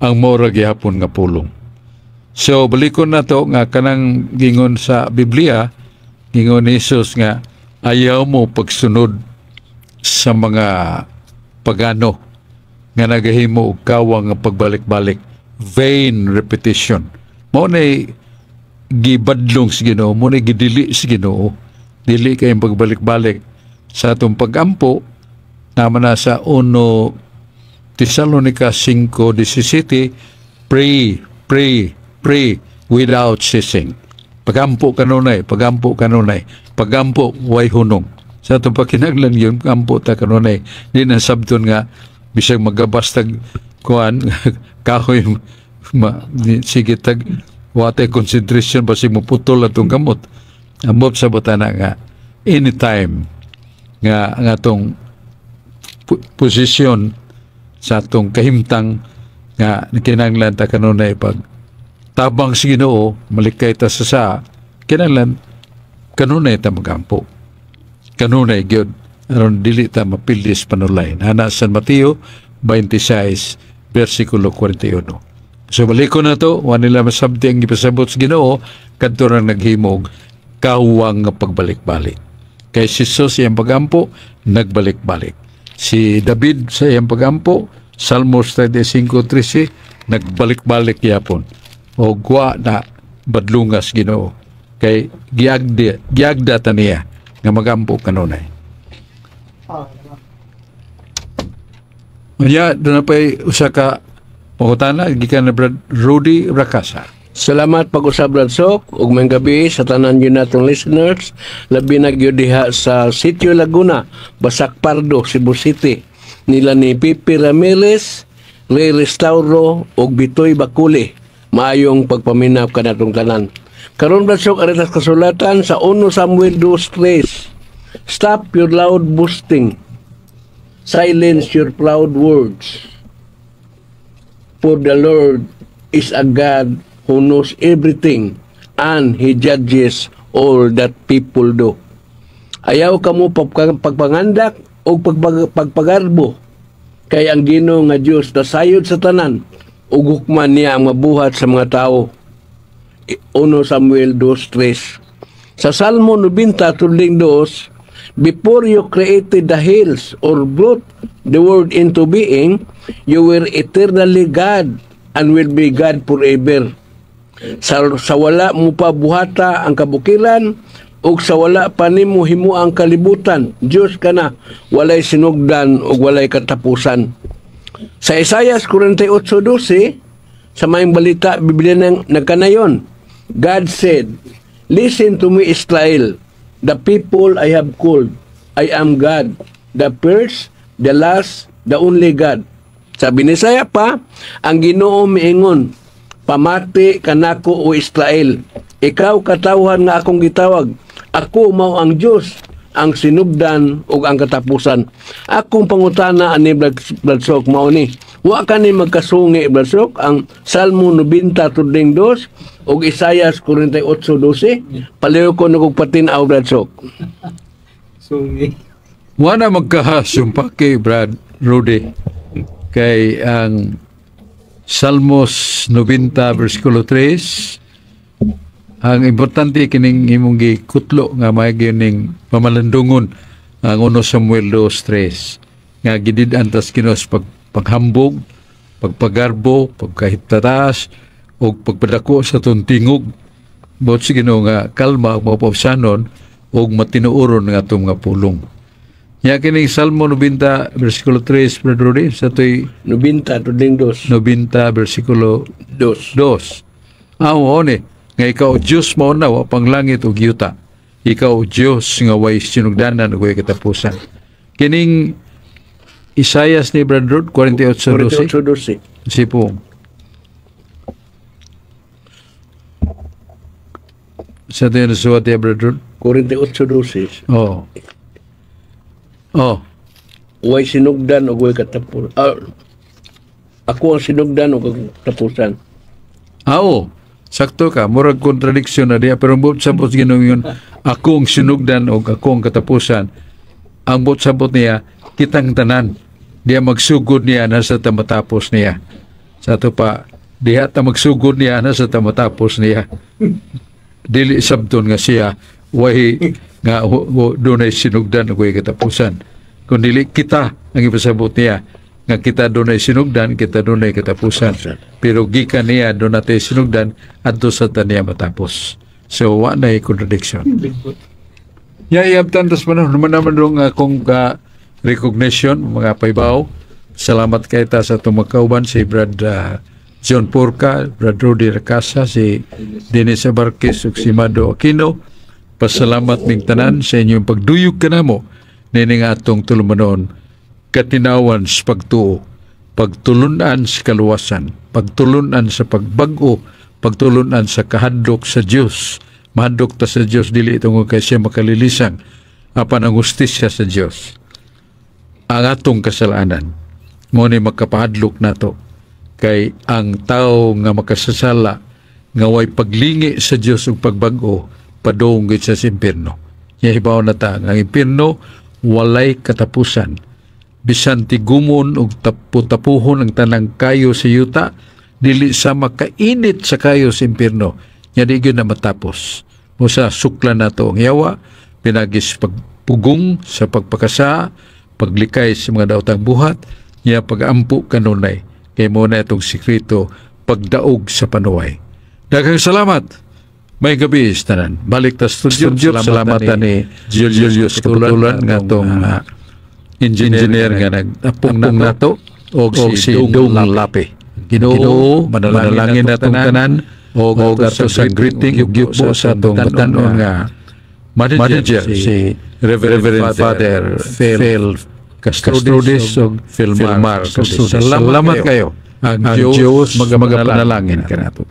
ang mora gihapon nga pulong. So balikon na to nga kanang gingon sa Biblia, gingon ni Jesus nga ayaw mo pagsunod sa mga pagano nga nagahimo og kawang nga pagbalik-balik, vain repetition. Mao nay gibadlong sa Ginoo, mao nay gidili sa Ginoo. Dili kayong pagbalik-balik sa atong pagampo naman na sa 1 Tesalonica 5:17, "Pray, pray, pray without ceasing." Pagampo kanunay, pagampo kanunay, pagampo way hunong. Sa atong pakinaglan yun, pagampo ta kanunay. Di na sabton nga, bisag magabas tag kuan, kahoy, ma, di, sige tag, watay concentration, basig maputol atong kamot. Amot sa butana nga, anytime nga ang atong posisyon sa atong kahimtang nga kinahanglan ta kanunay pag tabang sa Ginoo, malikay ta sa kinahanglan kanunay ta magampo. Kanunay gyud aron dili ta mapildis panulay. Ana San Mateo 26 versikulo 41. So balikon na to, wa nila masabti ang gipasabot sa Ginoo kadto rang naghimog kawang nga pagbalik-balik. Kay si Jesus iyang pagampo nagbalik-balik. Si David sa iyang pagampo, Salmos 35:13, nagbalik-balik yapon. O gwa na badlungas Ginoo kay giagdi giagda ta niya nga magampo kanunay. Unya, doon na pa'y usa ka pangutana gikan ni Brad Rudy Racasa. Salamat pag-usab, Brad Sok, ug maayong gabi sa tanan yun natong listeners, labi na gyud diha sa Sitio Laguna, Basak Pardo, Cebu City. Nila ni Pipi Ramirez, Ray Restauro ug Bitoy Bakuli. Maayong pagpaminaw kanatong tanan. Karon, Brad Sok, aritas kasulatan sa 1 Samuel 2:3. "Stop your loud boasting. Silence your proud words. For the Lord is a God who knows everything and He judges all that people do." Ayaw kamo pagpangandak o pagpagarbo kay ang Ginoo nga Dios nasayod sa tanan ug hukman niya ang mabuhat sa mga tao. 1 Samuel 2:3. Sa Salmo 90 tuling 2, "Before you created the hills or brought the world into being, you were eternally God and will be God forever." Sa wala mo pa buhata ang kabukiran ug sa wala pa nimo himo ang kalibutan, Dios ka na, walay sinugdan ug walay katapusan. Sa Isaiah 48:12, sa Maayong Balita, Biblia ng nagkanayon, God said, "Listen to me, Israel, the people I have called. I am God, the first, the last, the only God." Sabi ni Isaiah pa, ang Ginoo miingon, "Pamati kanako, o Israel. Ikaw katawhan nga akong gitawag. Ako mao ang Dios, ang sinugdan ug ang katapusan." Akong pangutana ani, Brad Sok, mao ni. Wa kani magkasungi, Brad Sok, ang Salmo 90 tudling 2 ug Isaiah 48:12? Paliw ko nagug patin-aw, Brad Sok. Sungi. Wala magkahas yung paki, Brad Rudy. Kay ang Salmos 90 versikulo 3, ang importante kining imong gikutlo nga may ning pamalandungon ang 1 Samuel 2:3 nga gidid-an tas Ginoo sa paghambog, pagpagarbo, pagkahitatas ug pagpadako sa atong tingog. Buot sa Ginoo nga kalma ug mapabsanon ug matinuoron nga atong mga pulong. Nya kining Salmo 90 versikulo 3, Brother Rudy, sa to'y 90 tudling dos. 90 versikulo Dos. 2. Ah, oo ni. Nga ikaw Diyos mao na wa pang langit ug yuta. Ikaw Diyos nga way sinugdanan ug way katapusan. Kining Isayas ni Brother Rod 48:12. 48:12. Sipo. Sa tayo nasuwat ya, Brother Rod? 48:12. Oo. Oh. Way sinugdan ug way katapusan. Ah, ako ang sinugdan ug katapusan. Ah, oo. Sakto ka, murag contradiction na diya, pero buot sabot Ginoo yun, ako ang sinugdan o ako ang katapusan. Ang buot sabot niya, kitang tanan. Diya magsugod niya na sa tamatapos niya. Sa ato pa, diha ta magsugod niya na sa tamatapos niya. Dili sabton nga siya, way nga dunay sinugdan o way katapusan. Kung dili kita ang ipasabot niya, nga kita dunay sinugdan, kita dunay katapusan. Pero gikan niya doon natin sinugdan, adto sa ta niya matapos. So, wa na contradiction. Ya, iabtan tas panahon naman naman dong akong recognition, mga paybaw. Salamat kay ta sa atong magkauban, si Brad John Porca, Brad Rudy Racasa, si Dennis Abarquez ug si Mado Aquino. Pasalamat ning tanan sa inyong pagduyog kanamo nining atong tulumanon, katinawan sa pagtuo, pagtulunan sa kaluwasan, pagtulunan sa pagbag-o, pagtulunan sa kahadlok sa Dios. Mahadlok ta sa Dios dili tungod kay siya makalilisan, apan ang hustisya sa Dios. Ang atong kasalanan mo ni makapahadlok nato, kay ang tao nga makasasala nga way paglingi sa Dios ug pagbag-o, padung gid sa impierno. Nya hibaw na ta nga ang impierno walay katapusan. Bisan tigumon ug tapu-tapuhon ang tanang kayo sa yuta, dili sa makainit sa kayo sa impierno. Nya di gyud na matapos. Musa suklan nato ang yawa, pinagis pagpugong sa pagpakasa, paglikay sa mga daotang buhat, nya pagampo kanunay. Kay mo na itong sikreto, pagdaog sa panuway. Daghang salamat. May gabi tanan. Balik ta studio. Salamat ni Julius Kaputulan nga atong engineer nga nagapong nato og si Dong Lapi. Ginoo, manalangin natong tanan og ato sa greeting ug gyud sa atong batan-on nga manager si Reverend Father Phil Castrodes og Philmar Castrodes. Salamat kayo. Ang Diyos magapanalangin kanato.